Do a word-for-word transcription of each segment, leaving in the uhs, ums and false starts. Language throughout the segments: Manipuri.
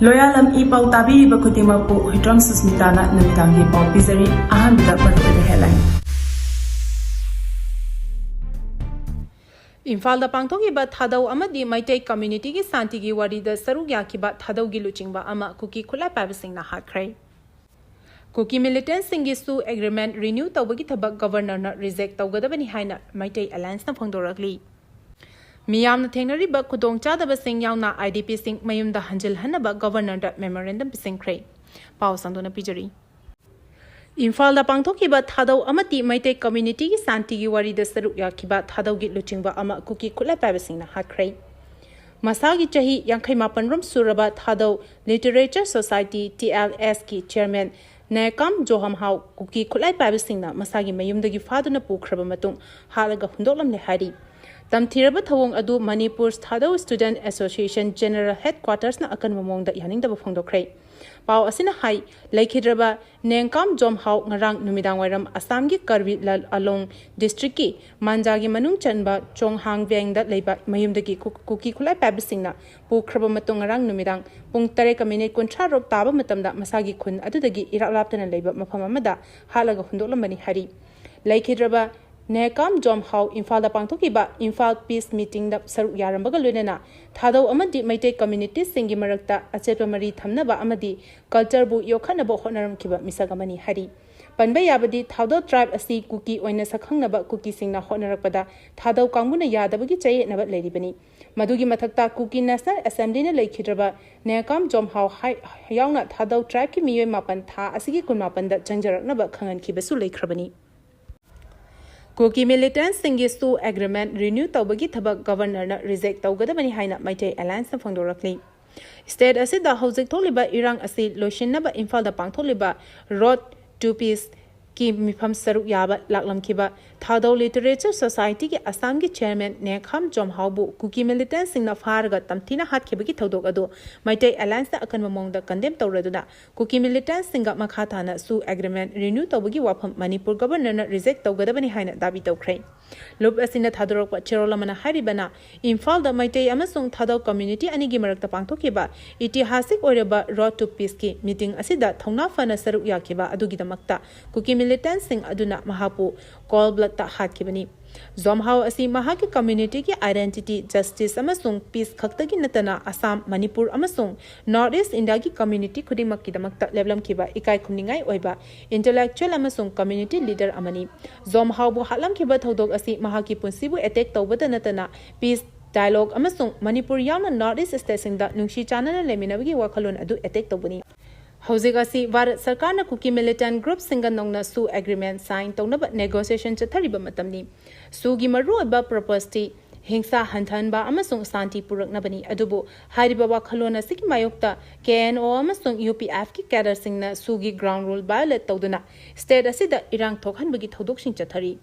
ꯂꯣꯌꯥꯂꯝ ꯏ ꯄꯥꯎ ꯇꯥꯕꯤꯔꯤꯕ ꯈꯨꯗꯤꯡꯃꯛꯄꯨ ꯍꯨꯏꯗ꯭ꯔꯣꯝ ꯁꯨꯁꯃꯤꯇꯥꯅ ꯅꯨꯃꯤꯗꯥꯡꯒꯤ ꯄꯥꯎ ꯄꯤꯖꯔꯤ꯫ ꯑꯍꯥꯟꯕꯗ ꯃꯔꯨꯑꯣꯏꯕ headline꯫ ꯏꯝꯐꯥꯜꯗ ꯄꯥꯡꯊꯣꯛꯈꯤꯕ ꯊꯥꯗꯧ ꯑꯃꯗꯤ ꯃꯩꯇꯩ communityꯒꯤ ꯁꯥꯟꯇꯤꯒꯤ ꯋꯥꯔꯤꯗ ꯁꯔꯨꯛ ꯌꯥꯈꯤꯕ ꯊꯥꯗꯧꯒꯤ ꯂꯨꯆꯤꯡꯕ ꯑꯃ ꯀꯨꯀꯤ ꯈꯨꯠꯂꯥꯏ ꯄꯥꯏꯕꯁꯤꯡꯅ ꯍꯥꯠꯈ꯭ꯔꯦ꯫ ꯀꯨꯀꯤ militantꯁꯤꯡꯒꯤꯁꯨ agreement renew ꯇꯧꯕꯒꯤ ꯊꯕꯛ Governorꯅ reject ꯇꯧꯒꯗꯕꯅꯤ ꯍꯥꯏꯅ ꯃꯩꯇꯩ Allianceꯅ ꯐꯣꯡꯗꯣꯔꯛꯂꯤ꯫ ꯃꯤꯌꯥꯝꯅ ꯊꯦꯡꯅꯔꯤꯕ ꯈꯨꯗꯣꯡꯆꯥꯗꯕꯁꯤꯡ ꯌꯥꯎꯅ IDPꯁꯤꯡ ꯃꯌꯨꯝꯗ ꯍꯟꯖꯤꯜꯍꯟꯅꯕ Governorꯗ memorandum ꯄꯤꯁꯤꯟꯈ꯭ꯔꯦ꯫ ꯄꯥꯎ ꯁꯟꯗꯣꯛꯅ ꯄꯤꯖꯔꯤ꯫ ꯏꯝꯐꯥꯜꯗ ꯄꯥꯡꯊꯣꯛꯈꯤꯕ ꯊꯥꯗꯧ ꯑꯃꯗꯤ ꯃꯩꯇꯩ communityꯒꯤ ꯁꯥꯟꯇꯤꯒꯤ ꯋꯥꯔꯤꯗ ꯁꯔꯨꯛ ꯌꯥꯈꯤꯕ ꯊꯥꯗꯧꯒꯤ ꯂꯨꯆꯤꯡꯕ ꯑꯃ ꯀꯨꯀꯤ ꯈꯨꯠꯂꯥꯏ ꯄꯥꯏꯕꯁꯤꯡꯅ ꯍꯥꯠꯈ꯭ꯔꯦ꯫ ꯃꯁꯥꯒꯤ ꯆꯍꯤ ꯌꯥꯡꯈꯩ ꯃꯥꯄꯟ ꯔꯣꯝ ꯁꯨꯔꯕ ꯊꯥꯗꯧ Literature Society, TLSꯀꯤ chairman ꯅꯦꯀꯥꯝ ꯖꯣꯍꯝꯍꯥꯎ ꯀꯨꯀꯤ ꯈꯨꯠꯂꯥꯏ ꯄꯥꯏꯕꯁꯤꯡꯅ ꯃꯁꯥꯒꯤ ꯃꯌꯨꯝꯗꯒꯤ ꯐꯥꯗꯨꯅ ꯄꯨꯈ꯭ꯔꯕ ꯃꯇꯨꯡ ꯍꯥꯠꯂꯒ ꯍꯨꯟꯗꯣꯛꯂꯝꯂꯦ ꯍꯥꯏꯔꯤ꯫ ꯇꯝꯊꯤꯔꯕ ꯊꯧꯑꯣꯡ ꯑꯗꯨ Manipur Thadou Student Association General Headquartersꯅ ꯑꯀꯟꯕ ꯃꯑꯣꯡꯗ ꯌꯥꯅꯤꯡꯗꯕ ꯐꯣꯡꯗꯣꯛꯈ꯭ꯔꯦ꯫ ꯄꯥꯎ ꯑꯁꯤꯅ ꯍꯥꯏ, ꯂꯩꯈꯤꯗ꯭ꯔꯕ ꯅꯦꯡꯀꯥꯝ ꯖꯣꯝꯍꯥꯎ ꯉꯔꯥꯡ ꯅꯨꯃꯤꯗꯥꯡꯋꯥꯏꯔꯝ ꯑꯁꯥꯝꯒꯤ ꯀꯔꯕꯤ ꯂꯥꯜ ꯑꯂꯣꯡ districtꯀꯤ ꯃꯥꯟꯖꯥꯒꯤ ꯃꯅꯨꯡ ꯆꯟꯕ ꯆꯣꯡꯍꯥꯡ ꯕꯦꯡꯗ ꯂꯩꯕ ꯃꯌꯨꯝꯗꯒꯤ ꯀꯨ-, ꯀꯨꯀꯤ ꯈꯨꯠꯂꯥꯏ ꯄꯥꯏꯕꯁꯤꯡꯅ ꯄꯨꯈ꯭ꯔꯕ ꯃꯇꯨꯡ ꯉꯔꯥꯡ ꯅꯨꯃꯤꯗꯥꯡ ꯄꯨꯡ ꯇꯔꯦꯠꯀ minute ꯀꯨꯟꯊ꯭ꯔꯥ ꯔꯣꯝ ꯇꯥꯕ ꯃꯇꯝꯗ ꯃꯁꯥꯒꯤ ꯈꯨꯟ ꯑꯗꯨꯗꯒꯤ ꯏꯔꯥꯞ ꯂꯥꯞꯇꯅ ꯂꯩꯕ ꯃꯐꯝ ꯑꯃꯗ ꯍꯥꯠꯂꯒ ꯍꯨꯟꯗꯣꯛꯂꯝꯕꯅꯤ ꯍꯥꯏꯔꯤ꯫ ꯂꯩꯈꯤꯗ꯭ꯔꯕ ꯅꯦꯍꯀꯥꯝ ꯖꯣꯝꯍꯥꯎ ꯏꯝꯐꯥꯜꯗ ꯄꯥꯡꯊꯣꯛꯈꯤꯕ ꯏꯝꯐꯥꯜ Peace Meetingꯗ ꯁꯔꯨꯛ ꯌꯥꯔꯝꯕꯒ ꯂꯣꯏꯅꯅ ꯊꯥꯗꯧ ꯑꯃꯗꯤ ꯃꯩꯇꯩ communityꯁꯤꯡꯒꯤ ꯃꯔꯛꯇ ꯑꯆꯦꯠꯄ ꯃꯔꯤ ꯊꯝꯅꯕ ꯑꯃꯗꯤ cultureꯕꯨ ꯌꯣꯛꯈꯠꯅꯕ ꯍꯣꯠꯅꯔꯝꯈꯤꯕ ꯃꯤꯁꯛ ꯑꯃꯅꯤ ꯍꯥꯏꯔꯤ꯫ ꯄꯟꯕ ꯌꯥꯕꯗꯤ ꯊꯥꯗꯧ tribe ꯑꯁꯤ ꯀꯨꯀꯤ ꯑꯣꯏꯅ ꯁꯛꯈꯪꯅꯕ ꯀꯨꯀꯤꯁꯤꯡꯅ ꯍꯣꯠꯅꯔꯛꯄꯗ ꯊꯥꯗꯧ ꯀꯥꯡꯕꯨꯅ ꯌꯥꯗꯕꯒꯤ ꯆꯌꯦꯠꯅꯕ ꯂꯩꯔꯤꯕꯅꯤ꯫ ꯃꯗꯨꯒꯤ ꯃꯊꯛꯇ ꯀꯨꯀꯤ National Assemblyꯅ ꯂꯩꯈꯤꯗ꯭ꯔꯕ ꯅꯦꯍꯀꯥꯝ ꯖꯣꯝꯍꯥꯎ ꯍꯥꯏ-, ꯌꯥꯎꯅ ꯊꯥꯗꯧ tribeꯀꯤ ꯃꯤꯑꯣꯏ ꯃꯥꯄꯟ ꯊꯥ ꯑꯁꯤꯒꯤ ꯀꯨꯟꯃꯥꯄꯟꯗ ꯆꯪꯖꯔꯛꯅꯕ ꯈꯪꯍꯟꯈꯤꯕꯁꯨ ꯂꯩꯈ꯭ꯔꯕꯅꯤ꯫ ꯀꯨꯀꯤ militantꯁꯤꯡꯒꯤꯁꯨ agreement renew ꯇꯧꯕꯒꯤ ꯊꯕꯛ Governorꯅ reject ꯇꯧꯒꯗꯕꯅꯤ ꯍꯥꯏꯅ ꯃꯩꯇꯩ Allianceꯅ ꯐꯣꯡꯗꯣꯔꯛꯂꯤ꯫ State ꯑꯁꯤꯗ ꯍꯧꯖꯤꯛ ꯊꯣꯛꯂꯤꯕ ꯏꯔꯥꯡ ꯑꯁꯤ ꯂꯣꯏꯁꯤꯟꯅꯕ ꯏꯝꯐꯥꯜꯗ ꯄꯥꯡꯊꯣꯛꯂꯤꯕ Road to Peace ꯀꯤ ꯃꯤꯐꯝ ꯁꯔꯨꯛ ꯌꯥꯕ ꯂꯥꯛꯂꯝꯈꯤꯕ ꯊꯥꯗꯧ ꯂꯤꯇꯔꯦꯆꯔ ꯁꯣꯁꯥꯏꯇꯤꯒꯤ ꯑꯁꯥꯝꯒꯤ ꯆꯦꯌꯔꯃꯦꯟ ꯅꯦꯈꯥꯝ ꯖꯣꯝꯍꯥꯎꯕꯨ ꯀꯨꯀꯤ ꯃꯤꯂꯤꯇꯦꯟꯠꯁꯤꯡꯅ ꯐꯥꯔꯒ ꯇꯝꯊꯤꯅ ꯍꯥꯠꯈꯤꯕꯒꯤ ꯊꯧꯗꯣꯛ ꯑꯗꯨ ꯃꯩꯇꯩ ꯑꯦꯂꯥꯌꯟꯁꯅ ꯑꯀꯟꯕ ꯃꯑꯣꯡꯗ ꯀꯟꯗꯦꯝ ꯇꯧꯔꯗꯨꯅ ꯀꯨꯀꯤ ꯃꯤꯂꯤꯇꯦꯟꯠꯁꯤꯡꯒ ꯃꯈꯥ ꯇꯥꯅ ꯁꯨ ꯑꯦꯒ꯭ꯔꯤꯃꯦꯟ ꯔꯤꯅ꯭ꯌꯨ ꯇꯧꯕꯒꯤ ꯋꯥꯐꯝ ꯃꯅꯤꯄꯨꯔ ꯒꯕꯔꯅꯔꯅ ꯔꯤꯖꯦꯛ ꯇꯧꯒꯗꯕꯅꯤ ꯍꯥꯏꯅ ꯗꯥꯕꯤ ꯇꯧꯈ꯭ꯔꯦ꯫ ꯂꯨꯞ ꯑꯁꯤꯅ ꯊꯥꯗꯣꯔꯛꯄ ꯆꯦꯔꯣꯜ ꯑꯃꯅ ꯍꯥꯏꯔꯤꯕꯅ, ꯏꯝꯐꯥꯜꯗ ꯃꯩꯇꯩ ꯑꯃꯁꯨꯡ ꯊꯥꯗꯧ ꯀꯝꯃ꯭ꯌꯨꯅꯤꯇꯤ ꯑꯅꯤꯒꯤ ꯃꯔꯛꯇ ꯄꯥꯡꯊꯣꯛꯈꯤꯕ ꯏꯇꯤꯍꯥꯁꯤꯛ ꯑꯣꯏꯔꯕ ꯔꯣꯗ ꯇꯨ ꯄꯤꯁꯀꯤ ꯃꯤꯇꯤꯡ ꯑꯁꯤꯗ ꯊꯧꯅꯥ ꯐꯅ ꯁꯔꯨꯛ ꯌꯥꯈꯤꯕ ꯑꯗꯨꯒꯤꯗꯃꯛꯇ ꯀꯨꯀꯤ ꯃꯤꯂꯤꯇꯦꯟꯠꯁꯤꯡ ꯑꯗꯨꯅ ꯃꯍꯥꯛꯄꯨ ꯀꯣꯜ ꯕ꯭ꯂꯠꯇ ꯍꯥꯠꯈꯤꯕꯅꯤ꯫ ꯖꯣꯝꯍꯥꯎ ꯑꯁꯤ ꯃꯍꯥꯛꯀꯤ ꯀꯝꯃ꯭ꯌꯨꯅꯤꯇꯤꯒꯤ ꯑꯥꯏꯗꯦꯟꯇꯤꯇꯤ, ꯖꯁꯇꯤꯁ ꯑꯃꯁꯨꯡ ꯄꯤꯁ ꯈꯛꯇꯒꯤ ꯅꯠꯇꯅ ꯑꯁꯥꯝ, ꯃꯅꯤꯄꯨꯔ ꯑꯃꯁꯨꯡ ꯅꯣꯔꯠ ꯏꯁ꯭ꯠ ꯏꯟꯗꯤꯌꯥꯒꯤ ꯀꯝꯃ꯭ꯌꯨꯅꯤꯇꯤ ꯈꯨꯗꯤꯡꯃꯛꯀꯤꯗꯃꯛꯇ ꯂꯦꯞꯂꯝꯈꯤꯕ ꯏꯀꯥꯏ ꯈꯨꯝꯅꯤꯡꯉꯥꯏ ꯑꯣꯏꯕ ꯏꯟꯇꯦꯂꯦꯛꯆꯨꯑꯦꯜ ꯑꯃꯁꯨꯡ ꯀꯝꯃ꯭ꯌꯨꯅꯤꯇꯤ ꯂꯤꯗꯔ ꯑꯃꯅꯤ꯫ ꯖꯣꯝꯍꯥꯎꯕꯨ ꯍꯥꯠꯂꯝꯈꯤꯕ ꯊꯧꯗꯣꯛ ꯑꯁꯤ ꯃꯍꯥꯛꯀꯤ ꯄꯨꯟꯁꯤꯕꯨ ꯑꯦꯇꯦꯛ ꯇꯧꯕꯗ ꯅꯠꯇꯅ ꯄꯤꯁ ꯗꯥꯏꯂꯣꯒ ꯑꯃꯁꯨꯡ ꯃꯅꯤꯄꯨꯔ ꯌꯥꯎꯅ ꯅꯣꯔꯠ ꯏꯁ꯭ꯠ ꯁ꯭ꯇꯦꯠꯁꯤꯡꯗ ꯅꯨꯡꯁꯤ ꯆꯥꯟꯅꯅ ꯂꯩꯃꯤꯟꯅꯕꯒꯤ ꯋꯥꯈꯜꯂꯣꯟ ꯑꯗꯨ ꯑꯦꯇꯦꯛ ꯇꯧꯕꯅꯤ꯫ ꯍꯧꯖꯤꯛ ꯑꯁꯤ ꯚꯥꯔꯠ ꯁꯔꯀꯥꯔꯅ ꯀꯨꯀꯤ ꯃꯤꯂꯤꯇꯦꯟꯠ ꯒ꯭ꯔꯨꯞꯁꯤꯡꯒ ꯅꯧꯅ ꯁꯨ ꯑꯦꯒ꯭ꯔꯤꯃꯦꯟ ꯁꯥꯏꯟ ꯇꯧꯅꯕ ꯅꯦꯒꯣꯁꯤꯌꯦꯁꯟ ꯆꯠꯊꯔꯤꯕ ꯃꯇꯝꯅꯤ꯫ ꯁꯨꯒꯤ ꯃꯔꯨꯑꯣꯏꯕ ꯄꯔꯄꯁꯇꯤ ꯍꯤꯡꯁꯥ ꯍꯟꯊꯍꯟꯕ ꯑꯃꯁꯨꯡ ꯁꯥꯟꯇꯤ ꯄꯨꯔꯛꯅꯕꯅꯤ꯫ ꯑꯗꯨꯕꯨ ꯍꯥꯏꯔꯤꯕ ꯋꯥꯈꯜꯂꯣꯟ ꯑꯁꯤꯒꯤ ꯃꯥꯌꯣꯛꯇ ꯀꯦ ꯑꯦꯟ ꯑꯣ ꯑꯃꯁꯨꯡ ꯌꯨ ꯄꯤ ꯑꯦꯐꯀꯤ ꯀꯦꯗꯔꯁꯤꯡꯅ ꯁꯨꯒꯤ ꯒ꯭ꯔꯥꯎꯟ ꯔꯨꯜ ꯚꯥꯏꯑꯣꯂꯦꯠ ꯇꯧꯗꯨꯅ ꯁ꯭ꯇꯦꯠ ꯑꯁꯤꯗ ꯏꯔꯥꯡ ꯊꯣꯛꯍꯟꯕꯒꯤ ꯊꯧꯗꯣꯛꯁꯤꯡ ꯆꯠꯊꯔꯤ꯫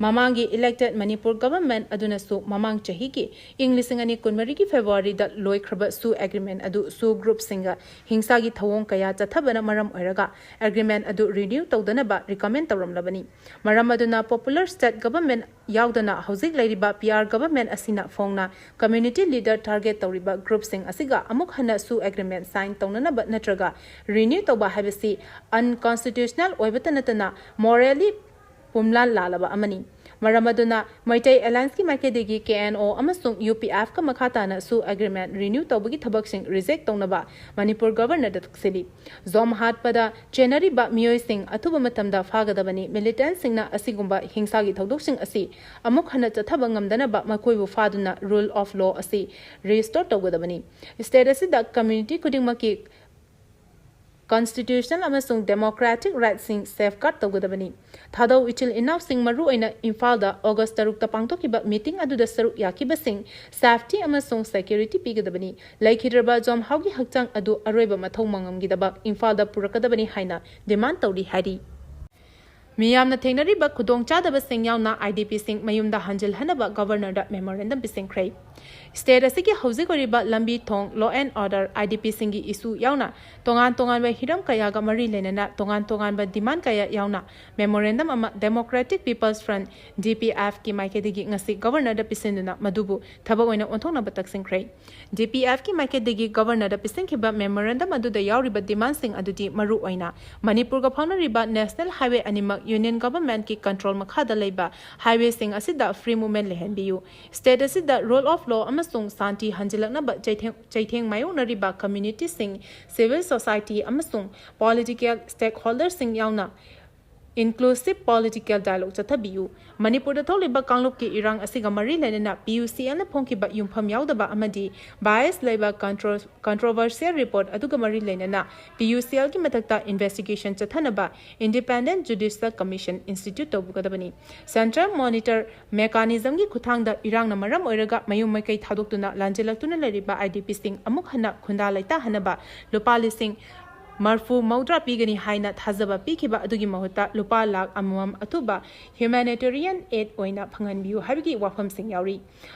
ꯃꯃꯥꯡꯒꯤ ꯏꯂꯦꯛꯇꯦꯗ ꯃꯅꯤꯄꯨꯔ ꯒꯚꯔꯟꯃꯦꯟꯠ ꯑꯗꯨꯅꯁꯨ ꯃꯃꯥꯡ ꯆꯍꯤꯒꯤ ꯏꯪ ꯂꯤꯁꯤꯡ ꯑꯅꯤ ꯀꯨꯟꯃꯔꯤꯒꯤ ꯐꯦꯕ꯭ꯔꯨꯋꯥꯔꯤꯗ ꯂꯣꯏꯈ꯭ꯔꯕ ꯁꯨ ꯑꯦꯒ꯭ꯔꯤꯃꯦꯟ ꯑꯗꯨ ꯁꯨ ꯒ꯭ꯔꯨꯞꯁꯤꯡꯒ ꯍꯤꯡꯁꯥꯒꯤ ꯊꯧꯑꯣꯡ ꯀꯌꯥ ꯆꯠꯊꯕꯅ ꯃꯔꯝ ꯑꯣꯏꯔꯒ ꯑꯦꯒ꯭ꯔꯤꯃꯦꯟ ꯑꯗꯨ ꯔꯤꯅ꯭ꯌꯨ ꯇꯧꯗꯅꯕ ꯔꯤꯀꯃꯦꯟ ꯇꯧꯔꯝꯂꯕꯅꯤ꯫ ꯃꯔꯝ ꯑꯗꯨꯅ ꯄꯣꯄꯨꯂꯔ ꯁ꯭ꯇꯦꯠ ꯒꯚꯔꯟꯃꯦꯟꯠ ꯌꯥꯎꯗꯅ ꯍꯧꯖꯤꯛ ꯂꯩꯔꯤꯕ ꯄꯤ ꯑꯥꯔ ꯒꯚꯔꯟꯃꯦꯟꯠ ꯑꯁꯤꯅ ꯐꯣꯡꯅ ꯀꯝꯃ꯭ꯌꯨꯅꯤꯇꯤ ꯂꯤꯗꯔ ꯇꯥꯔꯒꯦꯠ ꯇꯧꯔꯤꯕ ꯒ꯭ꯔꯨꯞꯁꯤꯡ ꯑꯁꯤꯒ ꯑꯃꯨꯛ ꯍꯟꯅ ꯁꯨ ꯑꯦꯒ꯭ꯔꯤꯃꯦꯟ ꯁꯥꯏꯟ ꯇꯧꯅꯅꯕ ꯅꯠꯇ꯭ꯔꯒ ꯔꯤꯅ꯭ꯌꯨ ꯇꯧꯕ ꯍꯥꯏꯕꯁꯤ ꯑꯟꯀꯣꯟꯁꯇꯤꯇ꯭ꯌꯨꯁꯅꯦꯜ ꯑꯣꯏꯕꯇ ꯅꯠꯇꯅ ꯃꯣꯔꯦꯜꯂꯤ ꯄꯨꯝꯂꯥꯟ ꯂꯥꯜꯂꯕ ꯑꯃꯅꯤ꯫ ꯃꯔꯝ ꯑꯗꯨꯅ ꯃꯩꯇꯩ ꯑꯦꯂꯥꯌꯟꯁꯀꯤ ꯃꯥꯏꯀꯩꯗꯒꯤ ꯀꯦ ꯑꯦꯟ ꯑꯣ ꯑꯃꯁꯨꯡ ꯌꯨ ꯄꯤ ꯑꯦꯐꯀ ꯃꯈꯥ ꯇꯥꯅ ꯁꯨ ꯑꯦꯒ꯭ꯔꯤꯃꯦꯟ ꯔꯤꯅ꯭ꯌꯨ ꯇꯧꯕꯒꯤ ꯊꯕꯛꯁꯤꯡ ꯔꯤꯖꯦꯛ ꯇꯧꯅꯕ ꯃꯅꯤꯄꯨꯔ ꯒꯚꯔꯅꯔꯗ ꯇꯛꯁꯤꯜꯂꯤ꯫ ꯖꯣꯝ ꯍꯥꯠꯄꯗ ꯆꯦꯟꯅꯔꯤꯕ ꯃꯤꯑꯣꯏꯁꯤꯡ ꯑꯊꯨꯕ ꯃꯇꯝꯗ ꯐꯥꯒꯗꯕꯅꯤ꯫ ꯃꯤꯂꯤꯇꯦꯟꯠꯁꯤꯡꯅ ꯑꯁꯤꯒꯨꯝꯕ ꯍꯤꯡꯁꯥꯒꯤ ꯊꯧꯗꯣꯛꯁꯤꯡ ꯑꯁꯤ ꯑꯃꯨꯛ ꯍꯟꯅ ꯆꯠꯊꯕ ꯉꯝꯗꯅꯕ ꯃꯈꯣꯏꯕꯨ ꯐꯥꯗꯨꯅ ꯔꯨꯜ ꯑꯣꯐ ꯂꯣ ꯑꯁꯤ ꯔꯤꯁ꯭ꯇꯣꯔ ꯇꯧꯒꯗꯕꯅꯤ꯫ ꯁ꯭ꯇꯦꯠ ꯑꯁꯤꯗ ꯀꯝꯃ꯭ꯌꯨꯅꯤꯇꯤ ꯈꯨꯗꯤꯡꯃꯛꯀꯤ ꯀꯟꯁꯇꯤꯇ꯭ꯌꯨꯁꯅꯦꯜ ꯑꯃꯁꯨꯡ ꯗꯦꯃꯣꯀ꯭ꯔꯦꯇꯤꯛ ꯔꯥꯏꯠꯁꯤꯡ ꯁꯦꯐꯒꯥꯔꯗ ꯇꯧꯒꯗꯕꯅꯤ꯫ ꯊꯥꯗꯧ ꯏꯆꯤꯜ ꯏꯅꯥꯎꯁꯤꯡ ꯃꯔꯨꯑꯣꯏꯅ ꯏꯝꯐꯥꯜꯗ ꯑꯣꯒꯁ꯭ꯠ ꯇꯔꯨꯛꯇ ꯄꯥꯡꯊꯣꯛꯈꯤꯕ ꯃꯤꯇꯤꯡ ꯑꯗꯨꯗ ꯁꯔꯨꯛ ꯌꯥꯈꯤꯕꯁꯤꯡ ꯁꯦꯐꯇꯤ ꯑꯃꯁꯨꯡ ꯁꯦꯀ꯭ꯌꯨꯔꯤꯇꯤ ꯄꯤꯒꯗꯕꯅꯤ꯫ ꯂꯩꯈꯤꯗ꯭ꯔꯕ ꯖꯣꯝꯍꯥꯎꯒꯤ ꯍꯛꯆꯥꯡ ꯑꯗꯨ ꯑꯔꯣꯏꯕ ꯃꯊꯧ ꯃꯉꯝꯒꯤꯗꯃꯛ ꯏꯝꯐꯥꯜꯗ ꯄꯨꯔꯛꯀꯗꯕꯅꯤ ꯍꯥꯏꯅ ꯗꯤꯃꯥꯟꯗ ꯇꯧꯔꯤ ꯍꯥꯏꯔꯤ꯫ ꯃꯤꯌꯥꯝꯅ ꯊꯦꯡꯅꯔꯤꯕ ꯈꯨꯗꯣꯡꯆꯥꯗꯕꯁꯤꯡ ꯌꯥꯎꯅ IDPꯁꯤꯡ ꯃꯌꯨꯝꯗ ꯍꯟꯖꯤꯜꯍꯟꯅꯕ Governorꯗ memorandum ꯄꯤꯁꯤꯟꯈ꯭ꯔꯦ꯫ State ꯑꯁꯤꯒꯤ ꯍꯧꯖꯤꯛ ꯑꯣꯏꯔꯤꯕ ꯂꯝꯕꯤ ꯊꯣꯡ, law and order, IDPꯁꯤꯡꯒꯤ issue ꯌꯥꯎꯅ ꯇꯣꯉꯥꯟ ꯇꯣꯉꯥꯟꯕ ꯍꯤꯔꯝ ꯀꯌꯥꯒ ꯃꯔꯤ ꯂꯩꯅꯅ ꯇꯣꯉꯥꯟ ꯇꯣꯉꯥꯟꯕ demand ꯀꯌꯥ ꯌꯥꯎꯅ memorandum ꯑꯃ Democratic People's Front, DPFꯀꯤ ꯃꯥꯏꯀꯩꯗꯒꯤ ꯉꯁꯤ Governorꯗ ꯄꯤꯁꯤꯟꯗꯨꯅ ꯃꯗꯨꯕꯨ ꯊꯕꯛ ꯑꯣꯏꯅ ꯑꯣꯟꯊꯣꯛꯅꯕ ꯇꯛꯁꯤꯟꯈ꯭ꯔꯦ꯫ DPFꯀꯤ ꯃꯥꯏꯀꯩꯗꯒꯤ Governorꯗ ꯄꯤꯁꯤꯟꯈꯤꯕ memorandum ꯑꯗꯨꯗ ꯌꯥꯎꯔꯤꯕ demandꯁꯤꯡ ꯑꯗꯨꯗꯤ ꯃꯔꯨ ꯑꯣꯏꯅ ꯃꯅꯤꯄꯨꯔꯒ ꯐꯥꯎꯅꯔꯤꯕ National Highway ꯑꯅꯤꯃꯛ Union Governmentꯀꯤ control ꯃꯈꯥꯗ ꯂꯩꯕ highwayꯁꯤꯡ ꯑꯁꯤꯗ free movement ꯂꯩꯍꯟꯕꯤꯌꯨ, state ꯑꯁꯤꯗ rule of law ꯑꯃꯁꯨꯡ ꯁꯥꯟꯇꯤ ꯍꯟꯖꯤꯜꯂꯛꯅꯕ ꯆꯩꯊꯦꯡ, ꯆꯩꯊꯦꯡ ꯃꯥꯌꯣꯛꯅꯔꯤꯕ communityꯁꯤꯡ, civil society ꯑꯃꯁꯨꯡ political stakeholderꯁꯤꯡ ꯌꯥꯎꯅ inclusive political dialogue ꯆꯠꯊꯕꯤꯌꯨ꯫ ꯃꯅꯤꯄꯨꯔꯗ ꯊꯣꯛꯂꯤꯕ ꯀꯥꯡꯂꯨꯞꯀꯤ ꯏꯔꯥꯡ ꯑꯁꯤꯒ ꯃꯔꯤ ꯂꯩꯅꯅ PUCLꯅ ꯐꯣꯡꯈꯤꯕ ꯌꯨꯝꯐꯝ ꯌꯥꯎꯗꯕ ꯑꯃꯗꯤ bias ꯂꯩꯕ controversial report ꯑꯗꯨꯒ ꯃꯔꯤ ꯂꯩꯅꯅ PUCLꯒꯤ ꯃꯊꯛꯇ investigation ꯆꯠꯊꯅꯕ Independent Judicial Commission institute ꯇꯧꯒꯗꯕꯅꯤ꯫ Central Monitor Mechanismꯒꯤ ꯈꯨꯠꯊꯥꯡꯗ ꯏꯔꯥꯡꯅ ꯃꯔꯝ ꯑꯣꯏꯔꯒ ꯃꯌꯨꯝ ꯃꯀꯩ ꯊꯥꯗꯣꯛꯇꯨꯅ ꯂꯥꯟꯖꯦꯜꯂꯛꯇꯨꯅ ꯂꯩꯔꯤꯕ IDPꯁꯤꯡ ꯑꯃꯨꯛ ꯍꯟꯅ ꯈꯨꯟꯗꯥ ꯂꯩꯇꯥꯍꯟꯅꯕ ꯂꯨꯄꯥ ꯂꯤꯁꯤꯡ ꯃꯔꯐꯨ ꯃꯧꯗ꯭ꯔꯥ ꯄꯤꯒꯅꯤ ꯍꯥꯏꯅ ꯊꯥꯖꯕ ꯄꯤꯈꯤꯕ ꯑꯗꯨꯒꯤ ꯃꯍꯨꯠꯇ ꯂꯨꯄꯥ ꯂꯥꯈ ꯑꯃꯃꯝ ꯑꯊꯨꯕ humanitarian aid ꯑꯣꯏꯅ ꯐꯪꯍꯟꯕꯤꯌꯨ ꯍꯥꯏꯕꯒꯤ ꯋꯥꯐꯝꯁꯤꯡ ꯌꯥꯎꯔꯤ꯫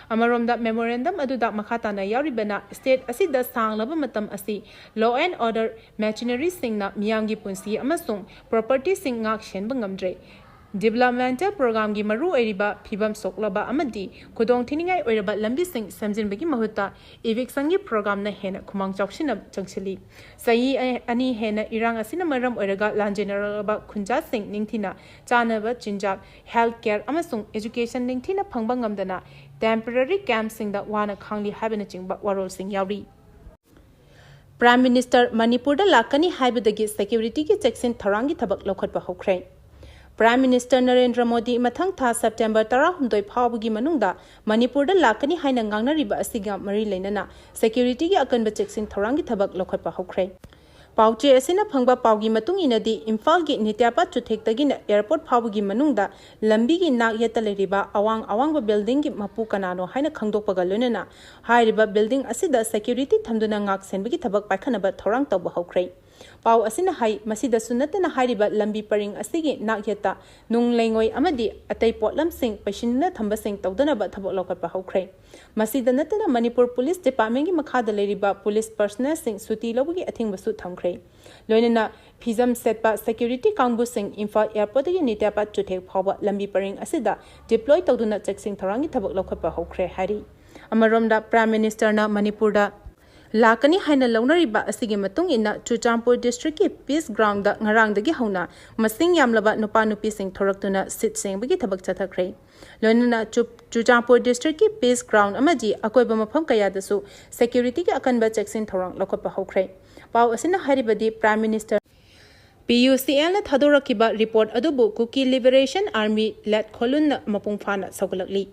ꯑꯃꯔꯣꯝꯗ memorandum ꯑꯗꯨꯗ ꯃꯈꯥ ꯇꯥꯅ ꯌꯥꯎꯔꯤꯕꯅ state ꯑꯁꯤꯗ ꯁꯥꯡꯂꯕ ꯃꯇꯝ ꯑꯁꯤ law and order machineryꯁꯤꯡꯅ ꯃꯤꯌꯥꯝꯒꯤ ꯄꯨꯟꯁꯤ ꯑꯃꯁꯨꯡ propertyꯁꯤꯡ ꯉꯥꯛ ꯁꯦꯟꯕ ꯉꯝꯗ꯭ꯔꯦ꯫ Developmental programꯒꯤ ꯃꯔꯨ ꯑꯣꯏꯔꯤꯕ ꯐꯤꯕꯝ ꯁꯣꯛꯂꯕ ꯑꯃꯗꯤ ꯈꯨꯗꯣꯡ ꯊꯤꯅꯤꯡꯉꯥꯏ ꯑꯣꯏꯔꯕ ꯂꯝꯕꯤꯁꯤꯡ ꯁꯦꯝꯖꯤꯟꯕꯒꯤ ꯃꯍꯨꯠꯇ evictionꯒꯤ programꯅ ꯍꯦꯟꯅ ꯈꯨꯃꯥꯡ ꯆꯥꯎꯁꯤꯟꯅ ꯆꯪꯁꯤꯜꯂꯤ꯫ ꯆꯍꯤ ꯑꯅꯤ ꯍꯦꯟꯅ ꯏꯔꯥꯡ ꯑꯁꯤꯅ ꯃꯔꯝ ꯑꯣꯏꯔꯒ ꯂꯥꯟꯖꯦꯟꯅꯔꯛꯂꯕ ꯈꯨꯟꯖꯥꯁꯤꯡ ꯅꯤꯡꯊꯤꯅ ꯆꯥꯅꯕ ꯆꯤꯟꯖꯥꯛ, health care ꯑꯃꯁꯨꯡ education ꯅꯤꯡꯊꯤꯅ ꯐꯪꯕ ꯉꯝꯗꯅ temporary campꯁꯤꯡꯗ ꯋꯥꯅ ꯈꯥꯡꯂꯤ ꯍꯥꯏꯕꯅꯆꯤꯡꯕ ꯋꯥꯔꯣꯜꯁꯤꯡ ꯌꯥꯎꯔꯤ꯫ Prime Minister ꯃꯅꯤꯄꯨꯔꯗ ꯂꯥꯛꯀꯅꯤ ꯍꯥꯏꯕꯗꯒꯤ securityꯒꯤ ꯆꯦꯛꯁꯤꯟ ꯊꯧꯔꯥꯡꯒꯤ ꯊꯕꯛ ꯂꯧꯈꯠꯄ ꯍꯧꯈ꯭ꯔꯦ꯫ Prime Minister ꯅꯔꯦꯟꯗ꯭ꯔ ꯃꯣꯗꯤ ꯃꯊꯪ ꯊꯥ September ꯇꯔꯥꯍꯨꯝꯗꯣꯏ ꯐꯥꯎꯕꯒꯤ ꯃꯅꯨꯡꯗ ꯃꯅꯤꯄꯨꯔꯗ ꯂꯥꯛꯀꯅꯤ ꯍꯥꯏꯅ ꯉꯥꯡꯅꯔꯤꯕ ꯑꯁꯤꯒ ꯃꯔꯤ ꯂꯩꯅꯅ securityꯒꯤ ꯑꯀꯟꯕ ꯆꯦꯛꯁꯤꯟ ꯊꯧꯔꯥꯡꯒꯤ ꯊꯕꯛ ꯂꯧꯈꯠꯄ ꯍꯧꯈ꯭ꯔꯦ꯫ ꯄꯥꯎꯆꯦ ꯑꯁꯤꯅ ꯐꯪꯕ ꯄꯥꯎꯒꯤ ꯃꯇꯨꯡ ꯏꯟꯅꯗꯤ, ꯏꯝꯐꯥꯜꯒꯤ ꯅꯤꯇ꯭ꯌꯥꯄꯥꯠ ꯆꯨꯊꯦꯛꯇꯒꯤꯅ airport ꯐꯥꯎꯕꯒꯤ ꯃꯅꯨꯡꯗ ꯂꯝꯕꯤꯒꯤ ꯅꯥꯛ ꯌꯦꯠꯇ ꯂꯩꯔꯤꯕ ꯑꯋꯥꯡ ꯑꯋꯥꯡꯕ buildingꯒꯤ ꯃꯄꯨ ꯀꯅꯥꯅꯣ ꯍꯥꯏꯅ ꯈꯪꯗꯣꯛꯄꯒ ꯂꯣꯏꯅꯅ ꯍꯥꯏꯔꯤꯕ building ꯑꯁꯤꯗ security ꯊꯝꯗꯨꯅ ꯉꯥꯛ ꯁꯦꯟꯕꯒꯤ ꯊꯕꯛ ꯄꯥꯏꯈꯠꯅꯕ ꯊꯧꯔꯥꯡ ꯇꯧꯕ ꯍꯧꯈ꯭ꯔꯦ꯫ ꯄꯥꯎ ꯑꯁꯤꯅ ꯍꯥꯏ, ꯃꯁꯤꯗꯁꯨ ꯅꯠꯇꯅ ꯍꯥꯏꯔꯤꯕ ꯂꯝꯕꯤ ꯄꯔꯤꯡ ꯑꯁꯤꯒꯤ ꯅꯥꯛꯌꯦꯠꯇ ꯅꯨꯡ ꯂꯩꯉꯣꯏ ꯑꯃꯗꯤ ꯑꯇꯩ ꯄꯣꯠꯂꯝꯁꯤꯡ ꯄꯩꯁꯤꯟꯗꯨꯅ ꯊꯝꯕꯁꯤꯡ ꯇꯧꯗꯅꯕ ꯊꯕꯛ ꯂꯧꯈꯠꯄ ꯍꯧꯈ꯭ꯔꯦ꯫ ꯃꯁꯤꯗ ꯅꯠꯇꯅ ꯃꯅꯤꯄꯨꯔ ꯄꯨꯂꯤꯁ ꯗꯤꯄꯥꯔꯠꯃꯦꯟꯒꯤ ꯃꯈꯥꯗ ꯂꯩꯔꯤꯕ ꯄꯨꯂꯤꯁ ꯄꯔꯁꯅꯦꯜꯁꯤꯡ ꯁꯨꯇꯤ ꯂꯧꯕꯒꯤ ꯑꯊꯤꯡꯕꯁꯨ ꯊꯝꯈ꯭ꯔꯦ꯫ ꯂꯣꯏꯅꯅ ꯐꯤꯖꯝ ꯁꯦꯠꯄ ꯁꯦꯀ꯭ꯌꯨꯔꯤꯇꯤ ꯀꯥꯡꯕꯨꯁꯤꯡ ꯏꯝꯐꯥꯜ ꯑꯦꯌꯔꯄꯣꯔꯠꯇꯒꯤ ꯅꯤꯇꯦꯄꯥꯠ ꯆꯨꯊꯦꯛ ꯐꯥꯎꯕ ꯂꯝꯕꯤ ꯄꯔꯤꯡ ꯑꯁꯤꯗ ꯗꯤꯄ꯭ꯂꯣꯏ ꯇꯧꯗꯨꯅ ꯆꯦꯛꯁꯤꯟ ꯊꯧꯔꯥꯡꯒꯤ ꯊꯕꯛ ꯂꯧꯈꯠꯄ ꯍꯧꯈ꯭ꯔꯦ ꯍꯥꯏꯔꯤ꯫ ꯑꯃꯔꯣꯝꯗ ꯄ꯭ꯔꯥꯏꯝ ꯃꯤꯅꯤꯁꯇꯔꯅ ꯃꯅꯤꯄꯨꯔꯗ ꯂꯥꯛꯀꯅꯤ ꯍꯥꯏꯅ ꯂꯧꯅꯔꯤꯕ ꯑꯁꯤꯒꯤ ꯃꯇꯨꯡ ꯏꯟꯅ ꯆꯨꯔꯆꯥꯟꯄꯨꯔ ꯗꯤꯁꯇ꯭ꯔꯤꯛꯀꯤ ꯄꯤꯁ ꯒ꯭ꯔꯥꯎꯟꯗ ꯉꯔꯥꯡꯗꯒꯤ ꯍꯧꯅ ꯃꯁꯤꯡ ꯌꯥꯝꯂꯕ ꯅꯨꯄꯥ ꯅꯨꯄꯤꯁꯤꯡ ꯊꯣꯔꯛꯇꯨꯅ ꯁꯤꯠ ꯁꯦꯡꯕꯒꯤ ꯊꯕꯛ ꯆꯠꯊꯈ꯭ꯔꯦ꯫ ꯂꯣꯏꯅꯅ ꯆꯨ-, ꯆꯨꯔꯆꯥꯟꯄꯨꯔ ꯗꯤꯁꯇ꯭ꯔꯤꯛꯀꯤ ꯄꯤꯁ ꯒ꯭ꯔꯥꯎꯟ ꯑꯃꯗꯤ ꯑꯀꯣꯏꯕ ꯃꯐꯝ ꯀꯌꯥꯗꯁꯨ ꯁꯦꯀ꯭ꯌꯨꯔꯤꯇꯤꯒꯤ ꯑꯀꯟꯕ ꯆꯦꯛꯁꯤꯟ ꯊꯧꯔꯥꯡ ꯂꯧꯈꯠꯄ ꯍꯧꯈ꯭ꯔꯦ꯫ ꯄꯥꯎ ꯑꯁꯤꯅ ꯍꯥꯏꯔꯤꯕꯗꯤ ꯄ꯭ꯔꯥꯏꯝ ꯃꯤꯅꯤꯁꯇꯔ ꯄꯤ ꯌꯨ ꯁꯤ ꯑꯦꯜꯅ ꯊꯥꯗꯣꯔꯛꯈꯤꯕ ꯔꯤꯄꯣꯔꯠ ꯑꯗꯨꯕꯨ ꯀꯨꯀꯤ ꯂꯤꯕꯔꯦꯁꯟ ꯑꯥꯔꯃꯤ ꯂꯦꯠ ꯈꯣꯂꯨꯟꯅ ꯃꯄꯨꯡ ꯐꯥꯅ ꯁꯧꯒꯠꯂꯛꯂꯤ꯫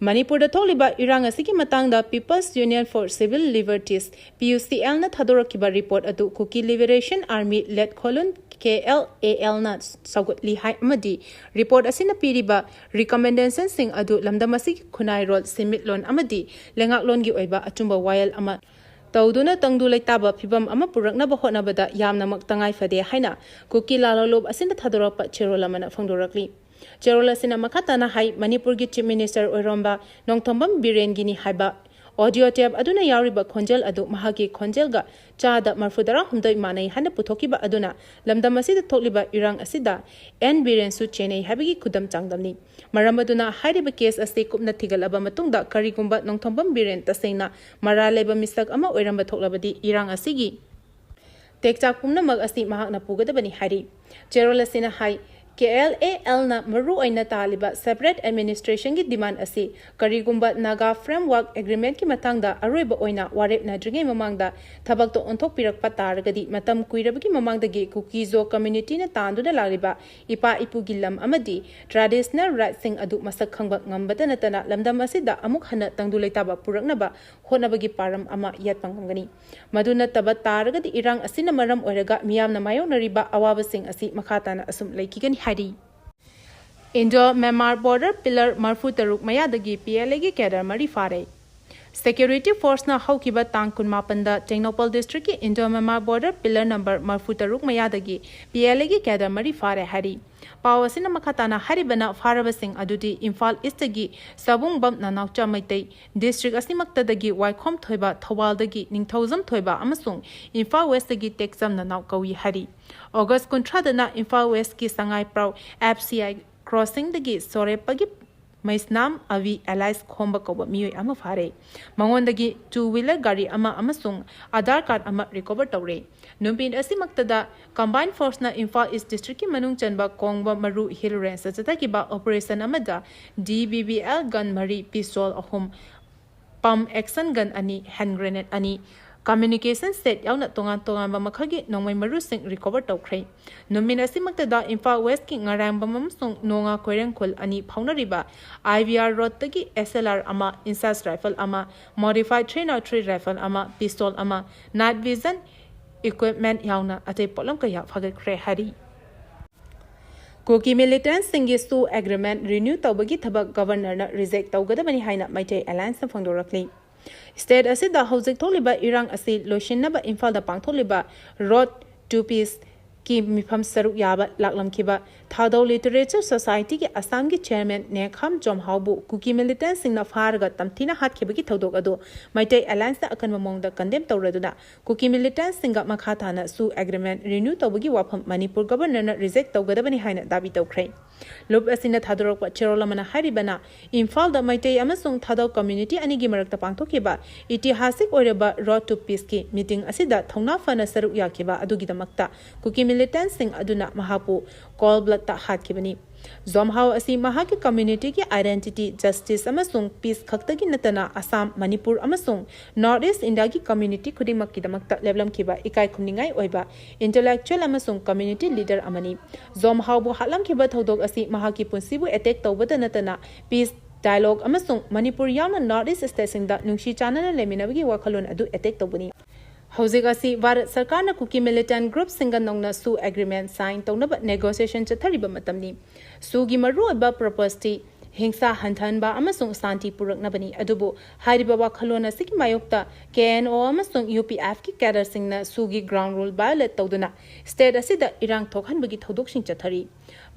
ꯃꯅꯤꯄꯨꯔꯗ ꯊꯣꯛꯂꯤꯕ ꯏꯔꯥꯡ ꯑꯁꯤꯒꯤ ꯃꯇꯥꯡꯗ People's Union for Civil Liberties, P U C ꯑꯦꯜꯅ ꯊꯥꯗꯣꯔꯛꯈꯤꯕ ꯔꯤꯄꯣꯔꯠ ꯑꯗꯨ ꯀꯨꯀꯤ ꯂꯤꯕꯔꯦꯁꯟ ꯑꯥꯔꯃꯤ ꯂꯦꯠ ꯈꯣꯂꯨꯟ, ꯀꯦ ꯑꯦꯜ ꯑꯦ ꯑꯦꯜꯅ ꯁꯧꯒꯠꯂꯤ ꯍꯥꯏ ꯑꯃꯗꯤ ꯔꯤꯄꯣꯔꯠ ꯑꯁꯤꯅ ꯄꯤꯔꯤꯕ ꯔꯤꯀꯃꯦꯟꯗꯦꯁꯟꯁꯤꯡ ꯑꯗꯨ ꯂꯝꯗꯝ ꯑꯁꯤꯒꯤ ꯈꯨꯟꯅꯥꯏꯔꯣꯜ, ꯁꯦꯟꯃꯤꯠꯂꯣꯟ ꯑꯃꯗꯤ ꯂꯩꯉꯥꯛꯂꯣꯟꯒꯤ ꯑꯣꯏꯕ ꯑꯆꯨꯝꯕ ꯋꯥꯌꯦꯜ ꯑꯃ ꯇꯧꯗꯨꯅ ꯇꯪꯗꯨ ꯂꯩꯇꯥꯕ ꯐꯤꯕꯝ ꯑꯃ ꯄꯨꯔꯛꯅꯕ ꯍꯣꯠꯅꯕꯗ ꯌꯥꯝꯅꯃꯛ ꯇꯉꯥꯏ ꯐꯗꯦ ꯍꯥꯏꯅ ꯀꯨꯀꯤ ꯂꯥꯂꯣꯡꯂꯨꯞ ꯑꯁꯤꯅ ꯊꯥꯗꯣꯔꯛꯄ ꯆꯦꯔꯣꯜ ꯑꯃꯅ ꯐꯣꯡꯗꯣꯔꯛꯂꯤ꯫ ꯆꯦꯔꯣꯜ ꯑꯁꯤꯅ ꯃꯈꯥ ꯇꯥꯅ ꯍꯥꯏ, ꯃꯅꯤꯄꯨꯔꯒꯤ ꯆꯤꯐ ꯃꯤꯅꯤꯁꯇꯔ ꯑꯣꯏꯔꯣꯝꯕ ꯅꯣꯡꯊꯣꯝꯕꯝ ꯕꯤꯔꯦꯟꯒꯤꯅꯤ ꯍꯥꯏꯕ ꯑꯣꯗꯤꯑꯣ ꯇꯦꯞ ꯑꯗꯨꯅ ꯌꯥꯎꯔꯤꯕ ꯈꯣꯟꯖꯦꯜ ꯑꯗꯨ ꯃꯍꯥꯛꯀꯤ ꯈꯣꯟꯖꯦꯜꯒ ꯆꯥꯗ ꯃꯔꯐꯨ ꯇꯔꯥ ꯍꯨꯝꯗꯣꯏ ꯃꯥꯟꯅꯩ ꯍꯥꯏꯅ ꯄꯨꯊꯣꯛꯈꯤꯕ ꯑꯗꯨꯅ ꯂꯝꯗꯝ ꯑꯁꯤꯗ ꯊꯣꯛꯂꯤꯕ ꯏꯔꯥꯡ ꯑꯁꯤꯗ ꯑꯦꯟ ꯕꯤꯔꯦꯟꯁꯨ ꯆꯦꯟꯅꯩ ꯍꯥꯏꯕꯒꯤ ꯈꯨꯗꯝ ꯆꯥꯡꯗꯝꯅꯤ꯫ ꯃꯔꯝ ꯑꯗꯨꯅ ꯍꯥꯏꯔꯤꯕ ꯀꯦꯁ ꯑꯁꯤ ꯀꯨꯞꯅ ꯊꯤꯒꯠꯂꯕ ꯃꯇꯨꯡꯗ ꯀꯔꯤꯒꯨꯝꯕ ꯅꯣꯡꯊꯣꯝꯕꯝ ꯕꯤꯔꯦꯟ ꯇꯁꯦꯡꯅ ꯃꯔꯥꯜ ꯂꯩꯕ ꯃꯤꯁꯛ ꯑꯃ ꯑꯣꯏꯔꯝꯕ ꯊꯣꯛꯂꯕꯗꯤ ꯏꯔꯥꯡ ꯑꯁꯤꯒꯤ ꯇꯦꯛꯆꯥꯛ ꯄꯨꯝꯅꯃꯛ ꯑꯁꯤ ꯃꯍꯥꯛꯅ ꯄꯨꯒꯗꯕꯅꯤ ꯍꯥꯏꯔꯤ꯫ ꯆꯦꯔꯣꯜ ꯑꯁꯤꯅ ꯍꯥꯏ, ꯀꯦ ꯑꯦꯜ ꯑꯦ ꯑꯦꯜꯅ ꯃꯔꯨ ꯑꯣꯏꯅ ꯇꯥꯜꯂꯤꯕ ꯁꯦꯄꯔꯦꯠ ꯑꯦꯗꯃꯤꯅꯤꯁꯇ꯭ꯔꯦꯁꯟꯒꯤ ꯗꯤꯃꯥꯟ ꯑꯁꯤ ꯀꯔꯤꯒꯨꯝꯕ ꯅꯥꯒꯥ ꯐ꯭ꯔꯦꯝꯋꯥꯔꯛ ꯑꯦꯒ꯭ꯔꯤꯃꯦꯟꯠꯀꯤ ꯃꯇꯥꯡꯗ ꯑꯔꯣꯏꯕ ꯑꯣꯏꯅ ꯋꯥꯔꯦꯞꯅꯗ꯭ꯔꯤꯉꯩ ꯃꯃꯥꯡꯗ ꯊꯕꯛꯇ ꯑꯣꯟꯊꯣꯛꯄꯤꯔꯛꯄ ꯇꯥꯔꯒꯗꯤ ꯃꯇꯝ ꯀꯨꯏꯔꯕꯒꯤ ꯃꯃꯥꯡꯗꯒꯤ ꯀꯨꯀꯤ-ꯖꯣ ꯀꯝꯃ꯭ꯌꯨꯅꯤꯇꯤꯅ ꯇꯥꯟꯗꯨꯅ ꯂꯥꯛꯂꯤꯕ ꯏꯄꯥ ꯏꯄꯨꯒꯤ ꯂꯝ ꯑꯃꯗꯤ ꯇ꯭ꯔꯦꯗꯤꯁꯅꯦꯜ ꯔꯥꯏꯠꯁꯤꯡ ꯑꯗꯨ ꯃꯁꯛ ꯈꯪꯕ ꯉꯝꯕꯇ ꯅꯠꯇꯅ ꯂꯝꯗꯝ ꯑꯁꯤꯗ ꯑꯃꯨꯛ ꯍꯟꯅ ꯇꯪꯗꯨ ꯂꯩꯇꯥꯕ ꯄꯨꯔꯛꯅꯕ ꯍꯣꯠꯅꯕꯒꯤ ꯄꯥꯔꯝ ꯑꯃ ꯌꯥꯠꯄ ꯉꯝꯒꯅꯤ꯫ ꯃꯗꯨ ꯅꯠꯇꯕ ꯇꯥꯔꯒꯗꯤ ꯏꯔꯥꯡ ꯑꯁꯤꯅ ꯃꯔꯝ ꯑꯣꯏꯔꯒ ꯃꯤꯌꯥꯝꯅ ꯃꯥꯌꯣꯛꯅꯔꯤꯕ ꯑꯋꯥꯕꯁꯤꯡ ꯑꯁꯤ ꯃꯈꯥ ꯇꯥꯅ ꯑꯁꯨꯝ ꯂꯩꯈꯤꯒꯅꯤ ꯍꯥꯏꯔꯤ꯫ ꯏꯟꯗꯣ ꯃ꯭ꯌꯥꯟꯃꯥꯔ ꯕꯣꯔꯗꯔ ꯄꯤꯂꯔ ꯃꯔꯐꯨ ꯇꯔꯨꯛ ꯃꯌꯥꯗꯒꯤ ꯄꯤ ꯑꯦꯜ ꯑꯦꯒꯤ ꯀꯦꯗꯔ ꯃꯔꯤ ꯐꯥꯔꯦ꯫ Security Forceꯅ ꯍꯧꯈꯤꯕ ꯇꯥꯡ ꯀꯨꯟꯃꯥꯄꯟꯗ Tengnoupal districtꯀꯤ Indo Myanmar border pillar number ꯃꯔꯤꯐꯨ ꯇꯔꯨꯛ ꯃꯌꯥꯗꯒꯤ PLAꯒꯤ cadre ꯃꯔꯤ ꯐꯥꯔꯦ ꯍꯥꯏꯔꯤ꯫ ꯄꯥꯎ ꯑꯁꯤꯅ ꯃꯈꯥ ꯇꯥꯅ ꯍꯥꯏꯔꯤꯕꯅ ꯐꯥꯔꯕꯁꯤꯡ ꯑꯗꯨꯗꯤ ꯏꯝꯐꯥꯜ Eastꯇꯒꯤ ꯁꯕꯨꯡꯕꯝ ꯅꯅꯥꯎꯆꯥ ꯃꯩꯇꯩ, district ꯑꯁꯤꯃꯛꯇꯗꯒꯤ ꯋꯥꯏꯈꯣꯝ ꯊꯣꯏꯕ, ꯊꯧꯕꯥꯜꯗꯒꯤ ꯅꯤꯡꯊꯧꯖꯝ ꯊꯣꯏꯕ ꯑꯃꯁꯨꯡ ꯏꯝꯐꯥꯜ Westꯇꯒꯤ ꯇꯦꯛꯆꯝ ꯅꯅꯥꯎ ꯀꯧꯏ ꯍꯥꯏꯔꯤ꯫ ꯑꯣꯒꯁ ꯀꯨꯟꯊ꯭ꯔꯥꯗꯅ ꯏꯝꯐꯥꯜ Westꯀꯤ ꯁꯉꯥꯏꯄ꯭ꯔꯧ F C I crossingꯗꯒꯤ ꯁꯣꯔꯦꯞꯄꯒꯤ ꯃꯩꯁꯅꯥꯝ ꯑꯕꯤ alias ꯈꯣꯝꯕ ꯀꯧꯕ ꯃꯤꯑꯣꯏ ꯑꯃ ꯐꯥꯔꯦ꯫ ꯃꯉꯣꯟꯗꯒꯤ two wheeler ꯒꯥꯔꯤ ꯑꯃ ꯑꯃꯁꯨꯡ Aadhaar card ꯑꯃ recover ꯇꯧꯔꯦ꯫ ꯅꯨꯃꯤꯠ ꯑꯁꯤꯃꯛꯇꯗ Combined Forceꯅ ꯏꯝꯐꯥꯜ East districtꯀꯤ ꯃꯅꯨꯡ ꯆꯟꯕ ꯀꯣꯡꯕ ꯃꯔꯨ Hill Rangeꯇ ꯆꯠꯊꯈꯤꯕ operation ꯑꯃꯗ D B B L gun ꯃꯔꯤ, pistol ꯑꯍꯨꯝ, pump action gun ꯑꯅꯤ, hand grenade ꯑꯅꯤ, communication set ꯌꯥꯎꯅ ꯇꯣꯉꯥꯟ ꯇꯣꯉꯥꯟꯕ ꯃꯈꯜꯒꯤ ꯅꯣꯡꯃꯩ ꯃꯔꯨꯁꯤꯡ recover ꯇꯧꯈ꯭ꯔꯦ꯫ ꯅꯨꯃꯤꯠ ꯑꯁꯤꯃꯛꯇꯗ ꯏꯝꯐꯥꯜ Westꯀꯤ ꯉꯔꯥꯡꯕꯝ ꯑꯃꯁꯨꯡ ꯅꯣꯡꯉꯥ ꯈꯣꯏꯔꯦꯡꯈꯣꯜ ꯑꯅꯤ ꯐꯥꯎꯅꯔꯤꯕ I V R roadꯇꯒꯤ S L R ꯑꯃ, INSAS rifle ꯑꯃ, modified three nought three rifle ꯑꯃ, pistol ꯑꯃ, night vision equipment ꯌꯥꯎꯅ ꯑꯇꯩ ꯄꯣꯠꯂꯝ ꯀꯌꯥ ꯐꯥꯒꯠꯈ꯭ꯔꯦ ꯍꯥꯏꯔꯤ꯫ ꯀꯨꯀꯤ militantꯁꯤꯡꯒꯤ SoO agreement renew ꯇꯧꯕꯒꯤ ꯊꯕꯛ Governorꯅ reject ꯇꯧꯒꯗꯕꯅꯤ ꯍꯥꯏꯅ ꯃꯩꯇꯩ Allianceꯅ ꯐꯣꯡꯗꯣꯔꯛꯂꯤ꯫ State ꯑꯁꯤꯗ ꯍꯧꯖꯤꯛ ꯊꯣꯛꯂꯤꯕ ꯏꯔꯥꯡ ꯑꯁꯤ ꯂꯣꯏꯁꯤꯟꯅꯕ ꯏꯝꯐꯥꯜꯗ ꯄꯥꯡꯊꯣꯛꯂꯤꯕ Road to Peaceꯀꯤ ꯃꯤꯐꯝ ꯁꯔꯨꯛ ꯌꯥꯕ ꯂꯥꯛꯂꯝꯈꯤꯕ ꯊꯥꯗꯧ Literature Societyꯒꯤ ꯑꯁꯥꯝꯒꯤ chairman ꯅꯦꯈꯥꯝ ꯖꯣꯝꯍꯥꯎꯕꯨ ꯀꯨꯀꯤ militantꯁꯤꯡꯅ ꯐꯥꯔꯒ ꯇꯝꯊꯤꯅ ꯍꯥꯠꯈꯤꯕꯒꯤ ꯊꯧꯗꯣꯛ ꯑꯗꯨ ꯃꯩꯇꯩ Allianceꯅ ꯑꯀꯟꯕ ꯃꯑꯣꯡꯗ condemn ꯇꯧꯔꯗꯨꯅ ꯀꯨꯀꯤ militantꯁꯤꯡꯒ ꯃꯈꯥ ꯇꯥꯅ SoO agreement renew ꯇꯧꯕꯒꯤ ꯋꯥꯐꯝ ꯃꯅꯤꯄꯨꯔ Governorꯅ reject ꯇꯧꯒꯗꯕꯅꯤ ꯍꯥꯏꯅ ꯗꯥꯕꯤ ꯇꯧꯈ꯭ꯔꯦ꯫ ꯂꯨꯞ ꯑꯁꯤꯅ ꯊꯥꯗꯣꯔꯛꯄ ꯆꯦꯔꯣꯜ ꯑꯃꯅ ꯍꯥꯏꯔꯤꯕꯅ, ꯏꯝꯐꯥꯜꯗ ꯃꯩꯇꯩ ꯑꯃꯁꯨꯡ ꯊꯥꯗꯧ community ꯑꯅꯤꯒꯤ ꯃꯔꯛꯇ ꯄꯥꯡꯊꯣꯛꯈꯤꯕ ꯏꯇꯤꯍꯥꯁꯤꯛ ꯑꯣꯏꯔꯕ Road to Peaceꯀꯤ meeting ꯑꯁꯤꯗ ꯊꯧꯅꯥ ꯐꯅ ꯁꯔꯨꯛ ꯌꯥꯈꯤꯕ ꯑꯗꯨꯒꯤꯗꯃꯛꯇ ꯀꯨꯀꯤ militantꯁꯤꯡ ꯑꯗꯨꯅ ꯃꯍꯥꯛꯄꯨ cold bloodꯇ ꯍꯥꯠꯈꯤꯕꯅꯤ꯫ ꯖꯣꯝꯍꯥꯎ ꯑꯁꯤ ꯃꯍꯥꯛꯀꯤ communityꯒꯤ identity, justice ꯑꯃꯁꯨꯡ peace ꯈꯛꯇꯒꯤ ꯅꯠꯇꯅ ꯑꯁꯥꯝ, ꯃꯅꯤꯄꯨꯔ ꯑꯃꯁꯨꯡ North East Indiaꯒꯤ community ꯈꯨꯗꯤꯡꯃꯛꯀꯤꯗꯃꯛꯇ ꯂꯦꯞꯂꯝꯈꯤꯕ ꯏꯀꯥꯏ ꯈꯨꯝꯅꯤꯡꯉꯥꯏ ꯑꯣꯏꯕ intellectual ꯑꯃꯁꯨꯡ community leader ꯑꯃꯅꯤ꯫ ꯖꯣꯝꯍꯥꯎꯕꯨ ꯍꯥꯠꯂꯝꯈꯤꯕ ꯊꯧꯗꯣꯛ ꯑꯁꯤ ꯃꯍꯥꯛꯀꯤ ꯄꯨꯟꯁꯤꯕꯨ attack ꯇꯧꯕꯗ ꯅꯠꯇꯅ peace dialogue ꯑꯃꯁꯨꯡ ꯃꯅꯤꯄꯨꯔ ꯌꯥꯎꯅ North East stateꯁꯤꯡꯗ ꯅꯨꯡꯁꯤ ꯆꯥꯟꯅꯅ ꯂꯩꯃꯤꯟꯅꯕꯒꯤ ꯋꯥꯈꯜꯂꯣꯟ ꯑꯗꯨ attack ꯇꯧꯕꯅꯤ꯫ ꯍꯧꯖꯤꯛ ꯑꯁꯤ ꯚꯥꯔꯠ ꯁꯔꯀꯥꯔꯅ ꯀꯨꯀꯤ militant groupꯁꯤꯡꯒ ꯅꯧꯅ SoO agreement sign ꯇꯧꯅꯕ negotiation ꯆꯠꯊꯔꯤꯕ ꯃꯇꯝꯅꯤ꯫ SoOꯒꯤ ꯃꯔꯨꯑꯣꯏꯕ property ꯍꯤꯡꯁꯥ ꯍꯟꯊꯍꯟꯕ ꯑꯃꯁꯨꯡ ꯁꯥꯟꯇꯤ ꯄꯨꯔꯛꯅꯕꯅꯤ꯫ ꯑꯗꯨꯕꯨ ꯍꯥꯏꯔꯤꯕ ꯋꯥꯈꯜꯂꯣꯟ ꯑꯁꯤꯒꯤ ꯃꯥꯌꯣꯛꯇ ꯀꯦ ꯑꯦꯟ ꯑꯣ ꯑꯃꯁꯨꯡ ꯌꯨ ꯄꯤ ꯑꯦꯐꯀꯤ ꯀꯦꯗꯔꯁꯤꯡꯅ ꯁꯨꯒꯤ ꯒ꯭ꯔꯥꯎꯟ ꯔꯨꯜ ꯚꯥꯏꯑꯣꯂꯦꯠ ꯇꯧꯗꯨꯅ ꯁ꯭ꯇꯦꯠ ꯑꯁꯤꯗ ꯏꯔꯥꯡ ꯊꯣꯛꯍꯟꯕꯒꯤ ꯊꯧꯗꯣꯛꯁꯤꯡ ꯆꯠꯊꯔꯤ꯫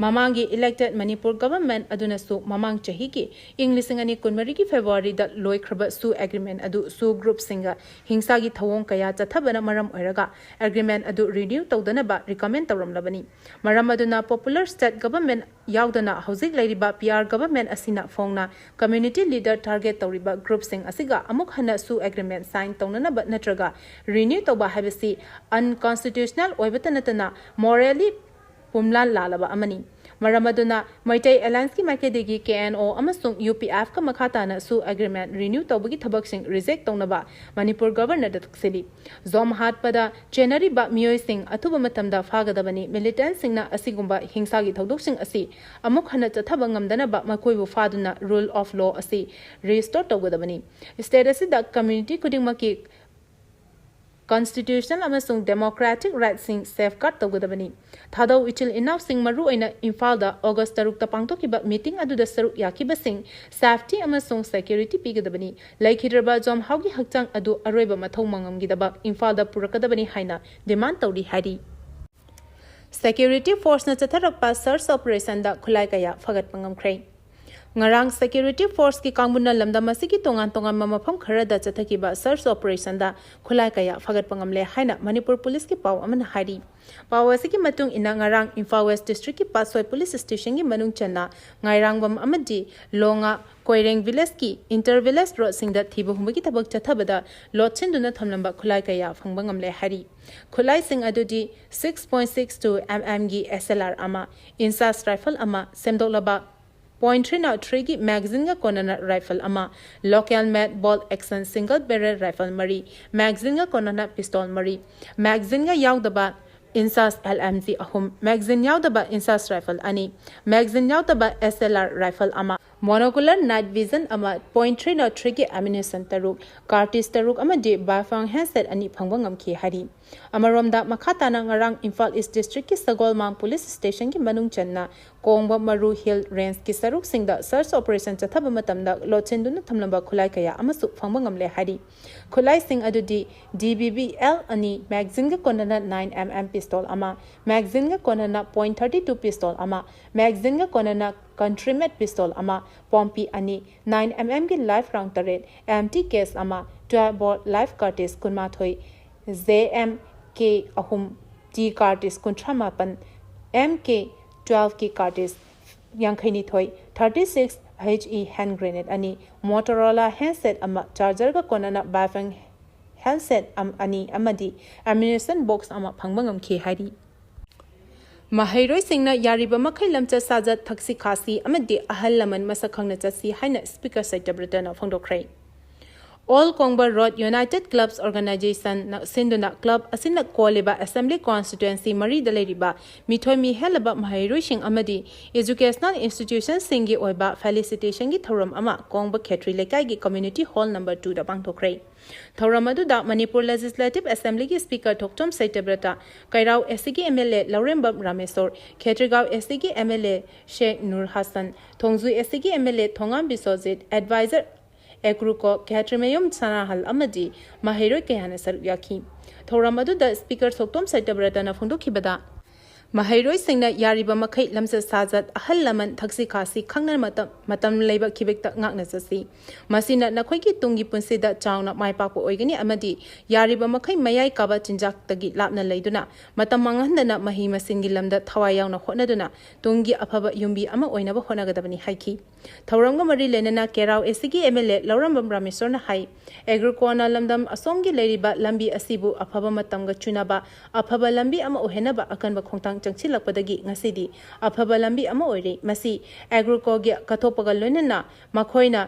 ꯃꯃꯥꯡꯒꯤ ꯏꯂꯦꯛꯇꯦꯗ ꯃꯅꯤꯄꯨꯔ ꯒꯚꯔꯟꯃꯦꯟꯠ ꯑꯗꯨꯅꯁꯨ ꯃꯃꯥꯡ ꯆꯍꯤꯒꯤ ꯏꯪ ꯂꯤꯁꯤꯡ ꯑꯅꯤ ꯀꯨꯟꯃꯔꯤꯒꯤ ꯐꯦꯕ꯭ꯔꯨꯋꯥꯔꯤꯗ ꯂꯣꯏꯈ꯭ꯔꯕ ꯁꯨ ꯑꯦꯒ꯭ꯔꯤꯃꯦꯟꯠ ꯑꯗꯨ ꯁꯨ ꯒ꯭ꯔꯨꯞꯁꯤꯡꯒ ꯍꯤꯡꯁꯥꯒꯤ ꯊꯧꯑꯣꯡ ꯀꯌꯥ ꯆꯠꯊꯕꯅ ꯃꯔꯝ ꯑꯣꯏꯔꯒ ꯑꯦꯒ꯭ꯔꯤꯃꯦꯟꯠ ꯑꯗꯨ ꯔꯤꯅ꯭ꯌꯨ ꯇꯧꯗꯅꯕ ꯔꯤꯀꯃꯦꯟ ꯇꯧꯔꯝꯂꯕꯅꯤ꯫ ꯃꯔꯝ ꯑꯗꯨꯅ ꯄꯣꯄꯨꯂꯔ ꯁ꯭ꯇꯦꯠ ꯒꯚꯔꯟꯃꯦꯟꯠ ꯌꯥꯎꯗꯅ ꯍꯧꯖꯤꯛ ꯂꯩꯔꯤꯕ ꯄꯤ ꯑꯥꯔ ꯒꯚꯔꯟꯃꯦꯟꯠ ꯑꯁꯤꯅ ꯐꯣꯡꯅ ꯀꯝꯃ꯭ꯌꯨꯅꯤꯇꯤ ꯂꯤꯗꯔ ꯇꯥꯔꯒꯦꯠ ꯇꯧꯔꯤꯕ ꯒ꯭ꯔꯨꯞꯁꯤꯡ ꯑꯁꯤꯒ ꯑꯃꯨꯛ ꯍꯟꯅ ꯁꯨ ꯑꯦꯒ꯭ꯔꯤꯃꯦꯟꯠ ꯁꯥꯏꯟ ꯇꯧꯅꯅꯕ ꯅꯠꯇ꯭ꯔꯒ ꯔꯤꯅ꯭ꯌꯨ ꯇꯧꯕ ꯍꯥꯏꯕꯁꯤ ꯑꯟꯀꯟꯁꯇꯤꯇ꯭ꯌꯨꯁꯅꯦꯜ ꯑꯣꯏꯕꯇ ꯅꯠꯇꯅ ꯃꯣꯔꯦꯜꯂꯤ ꯄꯨꯝꯂꯥꯟ ꯂꯥꯜꯂꯕ ꯑꯃꯅꯤ꯫ ꯃꯔꯝ ꯑꯗꯨꯅ ꯃꯩꯇꯩ ꯑꯦꯂꯥꯌꯟꯁꯀꯤ ꯃꯥꯏꯀꯩꯗꯒꯤ ꯀꯦ ꯑꯦꯟ ꯑꯣ ꯑꯃꯁꯨꯡ ꯌꯨ ꯄꯤ ꯑꯦꯐꯀ ꯃꯈꯥ ꯇꯥꯅ ꯁꯨ ꯑꯦꯒ꯭ꯔꯤꯃꯦꯟꯠ ꯔꯤꯅ꯭ꯌꯨ ꯇꯧꯕꯒꯤ ꯊꯕꯛꯁꯤꯡ ꯔꯤꯖꯦꯛ ꯇꯧꯅꯕ ꯃꯅꯤꯄꯨꯔ ꯒꯚꯔꯟꯃꯦꯟꯠꯇ ꯇꯛꯁꯤꯜꯂꯤ꯫ ꯖꯣꯝ ꯍꯥꯠꯄꯗ ꯆꯦꯟꯅꯔꯤꯕ ꯃꯤꯑꯣꯏꯁꯤꯡ ꯑꯊꯨꯕ ꯃꯇꯝꯗ ꯐꯥꯒꯗꯕꯅꯤ꯫ ꯃꯤꯂꯤꯇꯦꯟꯠꯁꯤꯡꯅ ꯑꯁꯤꯒꯨꯝꯕ ꯍꯤꯡꯁꯥꯒꯤ ꯊꯧꯗꯣꯛꯁꯤꯡ ꯑꯁꯤ ꯑꯃꯨꯛ ꯍꯟꯅ ꯆꯠꯊꯕ ꯉꯝꯗꯅꯕ ꯃꯈꯣꯏꯕꯨ ꯐꯥꯗꯨꯅ ꯔꯨꯜ ꯑꯣꯐ ꯂꯣ ꯑꯁꯤ ꯔꯤꯁ꯭ꯇꯣꯔ ꯇꯧꯒꯗꯕꯅꯤ꯫ ꯁ꯭ꯇꯦꯠ ꯑꯁꯤꯗ ꯀꯝꯃ꯭ꯌꯨꯅꯤꯇꯤ ꯈꯨꯗꯤꯡꯃꯛꯀꯤ ꯀꯟꯁꯇꯤꯇ꯭ꯌꯨꯁꯅꯦꯜ ꯑꯃꯁꯨꯡ ꯗꯦꯃꯣꯀ꯭ꯔꯦꯇꯤꯛ ꯔꯥꯏꯠꯁꯤꯡ ꯁꯦꯐꯒꯥꯔꯗ ꯇꯧꯒꯗꯕꯅꯤ꯫ ꯊꯥꯗꯧ ꯏꯆꯤꯜ ꯏꯅꯥꯎꯁꯤꯡ, ꯃꯔꯨꯑꯣꯏꯅ ꯏꯝꯐꯥꯜꯗ ꯑꯣꯒꯁ꯭ꯠ ꯇꯔꯨꯛꯇ ꯄꯥꯡꯊꯣꯛꯈꯤꯕ ꯃꯤꯇꯤꯡ ꯑꯗꯨꯗ ꯁꯔꯨꯛ ꯌꯥꯈꯤꯕꯁꯤꯡ ꯁꯦꯐꯇꯤ ꯑꯃꯁꯨꯡ ꯁꯦꯀ꯭ꯌꯨꯔꯤꯇꯤ ꯄꯤꯒꯗꯕꯅꯤ꯫ ꯂꯩꯈꯤꯗ꯭ꯔꯕ ꯖꯣꯝꯍꯥꯎꯒꯤ ꯍꯛꯆꯥꯡ ꯑꯗꯨ ꯑꯔꯣꯏꯕ ꯃꯊꯧ ꯃꯉꯝꯒꯤꯗꯃꯛ ꯏꯝꯐꯥꯜꯗ ꯄꯨꯔꯛꯀꯗꯕꯅꯤ ꯍꯥꯏꯅ ꯗꯤꯃꯥꯟꯗ ꯇꯧꯔꯤ ꯍꯥꯏꯔꯤ꯫ ꯁꯦꯀ꯭ꯌꯨꯔꯤꯇꯤ ꯐꯣꯔꯁꯅ ꯆꯠꯊꯔꯛꯄ ꯁꯔꯆ ꯑꯣꯄꯔꯦꯁꯟꯗ ꯈꯨꯠꯂꯥꯏ ꯀꯌꯥ ꯐꯒꯠꯄ ꯉꯝꯈ꯭ꯔꯦ꯫ ꯉꯔꯥꯡ ꯁꯦꯀ꯭ꯌꯨꯔꯤꯇꯤ ꯐꯣꯔꯁꯀꯤ ꯀꯥꯡꯕꯨꯅ ꯂꯝꯗꯝ ꯑꯁꯤꯒꯤ ꯇꯣꯉꯥꯟ ꯇꯣꯉꯥꯟꯕ ꯃꯐꯝ ꯈꯔꯗ ꯆꯠꯊꯈꯤꯕ ꯁꯔꯆ ꯑꯣꯄꯔꯦꯁꯟꯗ ꯈꯨꯠꯂꯥꯏ ꯀꯌꯥ ꯐꯒꯠꯄ ꯉꯝꯂꯦ ꯍꯥꯏꯅ ꯃꯅꯤꯄꯨꯔ ꯄꯨꯂꯤꯁꯀꯤ ꯄꯥꯎ ꯑꯃꯅ ꯍꯥꯏꯔꯤ꯫ ꯄꯥꯎ ꯑꯁꯤꯒꯤ ꯃꯇꯨꯡ ꯏꯟꯅ, ꯉꯔꯥꯡ ꯏꯝꯐꯥꯜ ꯋꯦꯁ꯭ꯠ ꯗꯤꯁꯇ꯭ꯔꯤꯛꯀꯤ ꯄꯥꯠꯁꯣꯏ ꯄꯨꯂꯤꯁ ꯁ꯭ꯇꯦꯁꯟꯒꯤ ꯃꯅꯨꯡ ꯆꯟꯅ ꯉꯥꯏꯔꯥꯡꯕꯝ ꯑꯃꯗꯤ ꯂꯣꯉꯥ ꯀꯣꯏꯔꯦꯡ ꯚꯤꯂꯦꯖꯀꯤ ꯏꯟꯇꯔ ꯚꯤꯂꯦꯖ ꯔꯣꯗꯁꯤꯡꯗ ꯊꯤꯕ ꯍꯨꯝꯕꯒꯤ ꯊꯕꯛ ꯆꯠꯊꯕꯗ ꯂꯣꯠꯁꯤꯟꯗꯨꯅ ꯊꯝꯂꯝꯕ ꯈꯨꯠꯂꯥꯏ ꯀꯌꯥ ꯐꯪꯕ ꯉꯝꯂꯦ ꯍꯥꯏꯔꯤ꯫ ꯈꯨꯠꯂꯥꯏꯁꯤꯡ ꯑꯗꯨꯗꯤ six point six two mm ꯒꯤ S L R ꯑꯃ, ꯏꯟꯁꯥꯁ ꯔꯥꯏꯐꯜ ꯑꯃ, ꯁꯦꯝꯗꯣꯛꯂꯕ point three nought three ꯒꯤ ꯃꯦꯒꯥꯖꯤꯟꯒ ꯀꯣꯟꯅꯅ ꯔꯥꯏꯐꯜ ꯑꯃ, ꯂꯣꯀꯦꯜ ꯃꯦꯗ ꯕꯣꯜꯠ ꯑꯦꯛꯁꯟ ꯁꯤꯡꯒꯜ ꯕꯦꯔꯦꯜ ꯔꯥꯏꯐꯜ ꯃꯔꯤ, ꯃꯦꯒꯥꯖꯤꯟꯒ ꯀꯣꯟꯅꯅ ꯄꯤꯁꯇꯣꯜ ꯃꯔꯤ, ꯃꯦꯒꯥꯖꯤꯟꯒ ꯌꯥꯎꯗꯕ ꯏꯟꯁꯥꯁ L M G ꯑꯍꯨꯝ, ꯃꯦꯒꯥꯖꯤꯟ ꯌꯥꯎꯗꯕ ꯏꯟꯁꯥꯁ ꯔꯥꯏꯐꯜ ꯑꯅꯤ, ꯃꯦꯒꯥꯖꯤꯟ ꯌꯥꯎꯗꯕ S L R ꯔꯥꯏꯐꯜ ꯑꯃ, ꯃꯣꯅꯣꯀꯨꯂꯔ ꯅꯥꯏꯠ ꯚꯤꯖꯟ ꯑꯃ, point three nought three ꯒꯤ ꯑꯦꯃꯨꯅꯤꯁꯟ ꯇꯔꯨꯛ, ꯀꯥꯔꯇꯤꯖ ꯇꯔꯨꯛ ꯑꯃꯗꯤ ꯕꯥꯏꯐꯥꯡ ꯍꯦꯟꯗꯁꯦꯠ ꯑꯅꯤ ꯐꯪꯕ ꯉꯝꯈꯤ ꯍꯥꯏꯔꯤ꯫ ꯑꯃꯔꯣꯝꯗ, ꯃꯈꯥ ꯇꯥꯅ ꯉꯔꯥꯡ ꯏꯝꯐꯥꯜ ꯏꯁ ꯗꯤꯁꯇ꯭ꯔꯤꯛꯀꯤ ꯁꯒꯣꯜꯃꯥꯡ ꯄꯨꯂꯤꯁ ꯁ꯭ꯇꯦꯁꯟꯒꯤ ꯃꯅꯨꯡ ꯆꯟꯅ ꯀꯣꯡꯕ ꯃꯔꯨ ꯍꯤꯜ ꯔꯦꯟꯖꯀꯤ ꯁꯔꯨꯛꯁꯤꯡꯗ ꯁꯔꯆ ꯑꯣꯄꯔꯦꯁꯟ ꯆꯠꯊꯕ ꯃꯇꯝꯗ ꯂꯣꯠꯁꯤꯟꯗꯨꯅ ꯊꯝꯂꯝꯕ ꯈꯨꯠꯂꯥꯏ ꯀꯌꯥ ꯑꯃꯁꯨ ꯐꯪꯕ ꯉꯝꯂꯦ ꯍꯥꯏꯔꯤ꯫ ꯈꯨꯠꯂꯥꯏꯁꯤꯡ ꯑꯗꯨꯗꯤ ꯗꯤ ꯕꯤ ꯕꯤ ꯑꯦꯜ ꯑꯅꯤ, ꯃꯦꯒꯖꯤꯟꯒ ꯀꯣꯟꯅꯅ ꯅꯥꯏꯟ ꯑꯦꯝ ꯑꯦꯝ ꯄꯤꯁꯇꯣꯜ ꯑꯃ, ꯃꯦꯒꯖꯤꯟꯒ ꯀꯣꯟꯅꯅ ꯄꯣꯏꯟ ꯊꯥꯔꯇꯤ ꯇꯨ ꯄꯤꯁꯇꯣꯜ ꯑꯃ, ꯃꯦꯒꯖꯤꯟꯒ ꯀꯣꯟꯅꯅ ꯀꯟꯇ꯭ꯔꯤꯃꯦꯠ ꯄꯤꯁꯇꯣꯜ ꯑꯃ, ꯄꯣꯝꯄꯤ ꯑꯅꯤ, ꯅꯥꯏꯟ ꯑꯦꯝ ꯑꯦꯝꯒꯤ ꯂꯥꯏꯐ ꯔꯥꯎꯟ ꯇꯔꯦꯠ, ꯑꯦꯝ ꯇꯤ ꯀꯦꯁ ꯑꯃ, ꯇ꯭ꯋꯦꯜꯐ ꯕꯣꯔ ꯂꯥꯏꯐ ꯀꯥꯔꯇ꯭ꯔꯤꯖ ꯀꯨꯟꯃꯥꯊꯣꯏ, ꯖꯦ ꯑꯦꯝ ꯀꯦ ꯑꯍꯨꯝ, ꯇꯤ ꯀꯥꯔꯇ꯭ꯔꯤꯖ ꯀꯨꯟꯊ꯭ꯔꯥ ꯃꯥꯄꯟ, ꯑꯦꯝ ꯀꯦ ꯇ꯭ꯋꯦꯜꯐꯀꯤ ꯀꯥꯔꯇ꯭ꯔꯤꯖ ꯌꯥꯡꯈꯩꯅꯤꯊꯣꯏ, thirty six H E hand grenade ꯑꯅꯤ, ꯃꯣꯇꯣꯔꯣꯂꯥ ꯍꯦꯟꯁꯦꯠ ꯑꯃ, ꯆꯥꯔꯖꯔꯒ ꯀꯣꯟꯅꯅ ꯕꯥꯏꯐꯪ ꯍꯦꯟꯁꯦꯠ ꯑꯅꯤ ꯑꯃꯗꯤ ꯑꯦꯝꯌꯨꯅꯤꯁꯟ ꯕꯣꯛꯁ ꯑꯃ ꯐꯪꯕ ꯉꯝꯈꯤ ꯍꯥꯏꯔꯤ꯫ ꯃꯍꯩꯔꯣꯏꯁꯤꯡꯅ ꯌꯥꯔꯤꯕ ꯃꯈꯩ ꯂꯝꯆꯠ ꯁꯥꯖꯠ, ꯊꯛꯁꯤ ꯈꯥꯁꯤ ꯑꯃꯗꯤ ꯑꯍꯜ ꯂꯃꯟ ꯃꯁꯛ ꯈꯪꯅ ꯆꯠꯁꯤ ꯍꯥꯏꯅ ꯁ꯭ꯄꯤꯀꯔ ꯁꯇ꯭ꯌꯕ꯭ꯔꯇꯅ ꯐꯣꯡꯗꯣꯛꯈ꯭ꯔꯦ꯫ ꯑꯣꯜ ꯀꯣꯡꯕ ꯔꯣꯗ ꯌꯨꯅꯥꯏꯇꯦꯗ ꯀ꯭ꯂꯕꯁ ꯑꯣꯔꯒꯅꯥꯏꯖꯦꯁꯟꯅ ꯁꯤꯟꯗꯨꯅ ꯀ꯭ꯂꯕ ꯑꯁꯤꯅ ꯀꯣꯜꯂꯤꯕ ꯑꯦꯁꯦꯝꯕ꯭ꯂꯤ ꯀꯣꯟꯁꯇꯤꯇ꯭ꯋꯦꯟꯁꯤ ꯃꯔꯤꯗ ꯂꯩꯔꯤꯕ ꯃꯤꯊꯣꯏ ꯃꯤꯍꯦꯜꯂꯕ ꯃꯍꯩꯔꯣꯏꯁꯤꯡ ꯑꯃꯗꯤ ꯏꯖꯨꯀꯦꯁꯅꯦꯜ ꯏꯟꯁꯇꯤꯇ꯭ꯌꯨꯁꯟꯁꯤꯡꯒꯤ ꯑꯣꯏꯕ ꯐꯦꯂꯤꯁꯤꯇꯦꯁꯟꯒꯤ ꯊꯧꯔꯝ ꯑꯃ ꯀꯣꯡꯕ ꯈꯦꯇ꯭ꯔꯤ ꯂꯩꯀꯥꯏꯒꯤ ꯀꯝꯃ꯭ꯌꯨꯅꯤꯇꯤ ꯍꯣꯜ ꯅꯝꯕꯔ ꯇꯨꯗ ꯄꯥꯡꯊꯣꯛꯈ꯭ꯔꯦ꯫ ꯊꯧꯔꯝ ꯑꯗꯨꯗ ꯃꯅꯤꯄꯨꯔ ꯂꯦꯖꯤꯁꯂꯦꯇꯤꯚ ꯑꯦꯁꯦꯝꯕ꯭ꯂꯤꯒꯤ ꯁ꯭ꯄꯤꯀꯔ ꯊꯣꯛꯆꯣꯝ ꯁꯇ꯭ꯌꯕ꯭ꯔꯇ, ꯀꯩꯔꯥꯎ ꯑꯦꯁ ꯁꯤꯒꯤ M L A Lourembam Rameshwar, Khetrigao S ꯁꯤꯒꯤ M L A Sheikh Nur Hasan, Thongju S ꯁꯤꯒꯤ M L A Thongam Biswajit, adviser ꯑꯦꯒ꯭ꯔꯨꯀꯣ ꯈꯦꯇ꯭ꯔꯤꯃꯌꯨꯝ ꯁꯅꯥꯍꯜ ꯑꯃꯗꯤ ꯃꯍꯩꯔꯣꯏ ꯀꯌꯥꯅ ꯁꯔꯨꯛ ꯌꯥꯈꯤ꯫ ꯊꯧꯔꯝ ꯑꯗꯨꯗ ꯁ꯭ꯄꯤꯀꯔ ꯊꯣꯛꯆꯣꯝ ꯁꯇ꯭ꯌꯕ꯭ꯔꯇꯅ ꯐꯣꯡꯗꯣꯛꯈꯤꯕꯗ, ꯃꯍꯩꯔꯣꯏꯁꯤꯡꯅ ꯌꯥꯔꯤꯕ ꯃꯈꯩ ꯂꯝꯆꯠ ꯁꯥꯖꯠ, ꯑꯍꯜ ꯂꯃꯟ, ꯊꯛꯁꯤ ꯈꯥꯁꯤ ꯈꯪꯅ ꯃꯇꯝ, ꯃꯇꯝ ꯂꯩꯕ ꯈꯤꯕꯤꯛꯇ ꯉꯥꯛꯅ ꯆꯠꯁꯤ꯫ ꯃꯁꯤꯅ ꯅꯈꯣꯏꯒꯤ ꯇꯨꯡꯒꯤ ꯄꯨꯟꯁꯤꯗ ꯆꯥꯎꯅ ꯃꯥꯏ ꯄꯥꯛꯄ ꯑꯣꯏꯒꯅꯤ ꯑꯃꯗꯤ ꯌꯥꯔꯤꯕ ꯃꯈꯩ ꯃꯌꯥꯏ ꯀꯥꯕ ꯆꯤꯟꯖꯥꯛꯇꯒꯤ ꯂꯥꯞꯅ ꯂꯩꯗꯨꯅ ꯃꯇꯝ ꯃꯥꯡꯍꯟꯗꯅ ꯃꯍꯩ ꯃꯁꯤꯡꯒꯤ ꯂꯝꯗ ꯊꯋꯥꯏ ꯌꯥꯎꯅ ꯍꯣꯠꯅꯗꯨꯅ ꯇꯨꯡꯒꯤ ꯑꯐꯕ ꯌꯨꯝꯕꯤ ꯑꯃ ꯑꯣꯏꯅꯕ ꯍꯣꯠꯅꯒꯗꯕꯅꯤ ꯍꯥꯏꯈꯤ꯫ ꯊꯧꯔꯝꯒ ꯃꯔꯤ ꯂꯩꯅꯅ ꯀꯦꯔꯥꯎ ꯑꯦꯁ ꯁꯤꯒꯤ ꯑꯦꯝ ꯑꯦꯜ ꯑꯦ ꯂꯧꯔꯝꯕꯝ ꯔꯥꯃꯦꯁꯣꯔꯅ ꯍꯥꯏ, ꯑꯦꯒ꯭ꯔꯨꯀꯣꯅ ꯂꯝꯗꯝ ꯑꯁꯣꯝꯒꯤ ꯂꯩꯔꯤꯕ ꯂꯝꯕꯤ ꯑꯁꯤꯕꯨ ꯑꯐꯕ ꯃꯇꯝꯒ ꯆꯨꯅꯕ, ꯑꯐꯕ ꯂꯝꯕꯤ ꯑꯃ ꯑꯣꯏꯍꯟꯅꯕ ꯑꯀꯟꯕ ꯈꯣꯡꯊꯥꯡ ꯆꯪꯁꯤꯜꯂꯛꯄꯗꯒꯤ ꯉꯁꯤꯗꯤ ꯑꯐꯕ ꯂꯝꯕꯤ ꯑꯃ ꯑꯣꯏꯔꯦ꯫ ꯃꯁꯤ ꯑꯦꯒ꯭ꯔꯨꯀꯣꯒꯤ ꯀꯠꯊꯣꯛꯄꯒ ꯂꯣꯏꯅꯅ ꯃꯈꯣꯏꯅ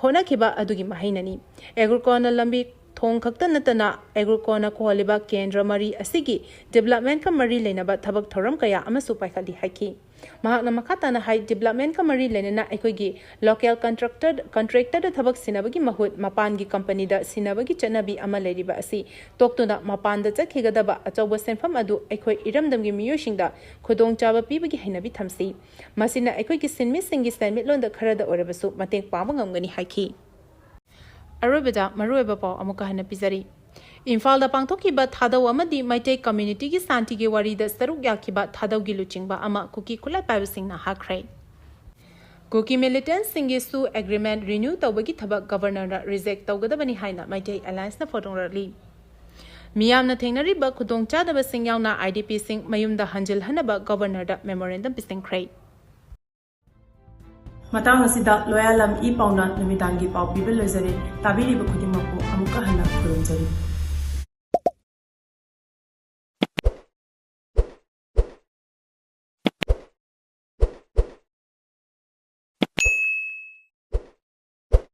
ꯍꯣꯠꯅꯈꯤꯕ ꯑꯗꯨꯒꯤ ꯃꯍꯩꯅꯅꯤ꯫ ꯑꯦꯒ꯭ꯔꯨꯀꯣꯅ ꯂꯝꯕꯤ ꯊꯣꯡ ꯈꯛꯇ ꯅꯠꯇꯅ ꯑꯦꯒ꯭ꯔꯨꯀꯣꯅ ꯀꯣꯜꯂꯤꯕ ꯀꯦꯟꯗ꯭ꯔ ꯃꯔꯤ ꯑꯁꯤꯒꯤ ꯗꯤꯕꯦꯂꯞꯃꯦꯟꯠꯀ ꯃꯔꯤ ꯂꯩꯅꯕ ꯊꯕꯛ ꯊꯧꯔꯝ ꯀꯌꯥ ꯑꯃꯁꯨ ꯄꯥꯏꯈꯠꯂꯤ ꯍꯥꯏꯈꯤ꯫ ꯃꯍꯥꯛꯅ ꯃꯈꯥ ꯇꯥꯅ ꯍꯥꯏ, ꯗꯤꯕꯂꯞꯃꯦꯟꯠꯀ ꯃꯔꯤ ꯂꯩꯅꯅ ꯑꯩꯈꯣꯏꯒꯤ ꯂꯣꯀꯦꯜ ꯀꯟꯇ꯭ꯔꯦꯛꯇꯔ ꯀꯟꯇ꯭ꯔꯦꯛꯇꯔꯗ ꯊꯕꯛ ꯁꯤꯟꯅꯕꯒꯤ ꯃꯍꯨꯠ ꯃꯄꯥꯟꯒꯤ ꯀꯝꯄꯅꯤꯗ ꯁꯤꯟꯅꯕꯒꯤ ꯆꯠꯅꯕꯤ ꯑꯃ ꯂꯩꯔꯤꯕ ꯑꯁꯤ ꯇꯣꯛꯇꯨꯅ ꯃꯄꯥꯟꯗ ꯆꯠꯈꯤꯒꯗꯕ ꯑꯆꯧꯕ ꯁꯦꯟꯐꯝ ꯑꯗꯨ ꯑꯩꯈꯣꯏ ꯏꯔꯝꯗꯝꯒꯤ ꯃꯤꯑꯣꯏꯁꯤꯡꯗ ꯈꯨꯗꯣꯡꯆꯥꯕ ꯄꯤꯕꯒꯤ ꯍꯩꯅꯕꯤ ꯊꯝꯁꯤ꯫ ꯃꯁꯤꯅ ꯑꯩꯈꯣꯏꯒꯤ ꯁꯤꯟꯃꯤꯁꯤꯡꯒꯤ ꯁꯦꯟꯃꯤꯠꯂꯣꯟꯗ ꯈꯔꯗ ꯑꯣꯏꯔꯕꯁꯨ ꯃꯇꯦꯡ ꯄꯥꯡꯕ ꯉꯝꯒꯅꯤ ꯍꯥꯏꯈꯤ꯫ ꯑꯔꯣꯏꯕꯗ ꯃꯔꯨꯑꯣꯏꯕ ꯄꯥꯎ ꯑꯃꯨꯛꯀ ꯍꯟꯅ ꯄꯤꯖꯔꯤ꯫ ꯏꯝꯐꯥꯜꯗ ꯄꯥꯡꯊꯣꯛꯈꯤꯕ ꯊꯥꯗꯧ ꯑꯃꯗꯤ ꯃꯩꯇꯩ ꯀꯝꯃ꯭ꯌꯨꯅꯤꯇꯤꯒꯤ ꯁꯥꯟꯇꯤꯒꯤ ꯋꯥꯔꯤꯗ ꯁꯔꯨꯛ ꯌꯥꯈꯤꯕ ꯊꯥꯗꯧꯒꯤ ꯂꯨꯆꯤꯡꯕ ꯑꯃ ꯀꯨꯀꯤ ꯈꯨꯠꯂꯥꯏ ꯄꯥꯏꯕꯁꯤꯡꯅ ꯍꯥꯠꯈ꯭ꯔꯦ꯫ ꯀꯨꯀꯤ ꯃꯤꯂꯤꯇꯦꯟꯠꯁꯤꯡꯒꯤꯁꯨ ꯑꯦꯒ꯭ꯔꯤꯃꯦꯟꯠ ꯔꯤꯅ꯭ꯌꯨ ꯇꯧꯕꯒꯤ ꯊꯕꯛ ꯒꯕꯔꯅꯔꯅ ꯔꯤꯖꯦꯛ ꯇꯧꯒꯗꯕꯅꯤ ꯍꯥꯏꯅ ꯃꯩꯇꯩ ꯑꯦꯂꯥꯌꯟꯁꯅ ꯐꯣꯡꯗꯣꯔꯛꯂꯤ꯫ ꯃꯤꯌꯥꯝꯅ ꯊꯦꯡꯅꯔꯤꯕ ꯈꯨꯗꯣꯡꯆꯥꯗꯕꯁꯤꯡ ꯌꯥꯎꯅ ꯑꯥꯏ ꯗꯤ ꯄꯤꯁꯤꯡ ꯃꯌꯨꯝꯗ ꯍꯟꯖꯤꯜꯍꯟꯅꯕ ꯒꯕꯔꯅꯔꯗ ꯃꯦꯃꯣꯔꯦꯟꯗꯝ ꯄꯤꯁꯤꯟꯈ꯭ꯔꯦ꯫ ꯃꯇꯥꯡ ꯑꯁꯤꯗ ꯂꯣꯌꯥꯂꯝ ꯏ ꯄꯥꯎꯅ ꯅꯨꯃꯤꯗꯥꯡꯒꯤ ꯄꯥꯎ ꯄꯤꯕ ꯂꯣꯏꯖꯔꯦ꯫ ꯇꯥꯕꯤꯔꯤꯕ ꯈꯨꯗꯤꯡꯃꯛꯄꯨ ꯑꯃꯨꯛꯀ ꯍꯟꯅ ꯈꯨꯔꯨꯝꯖꯔꯤ꯫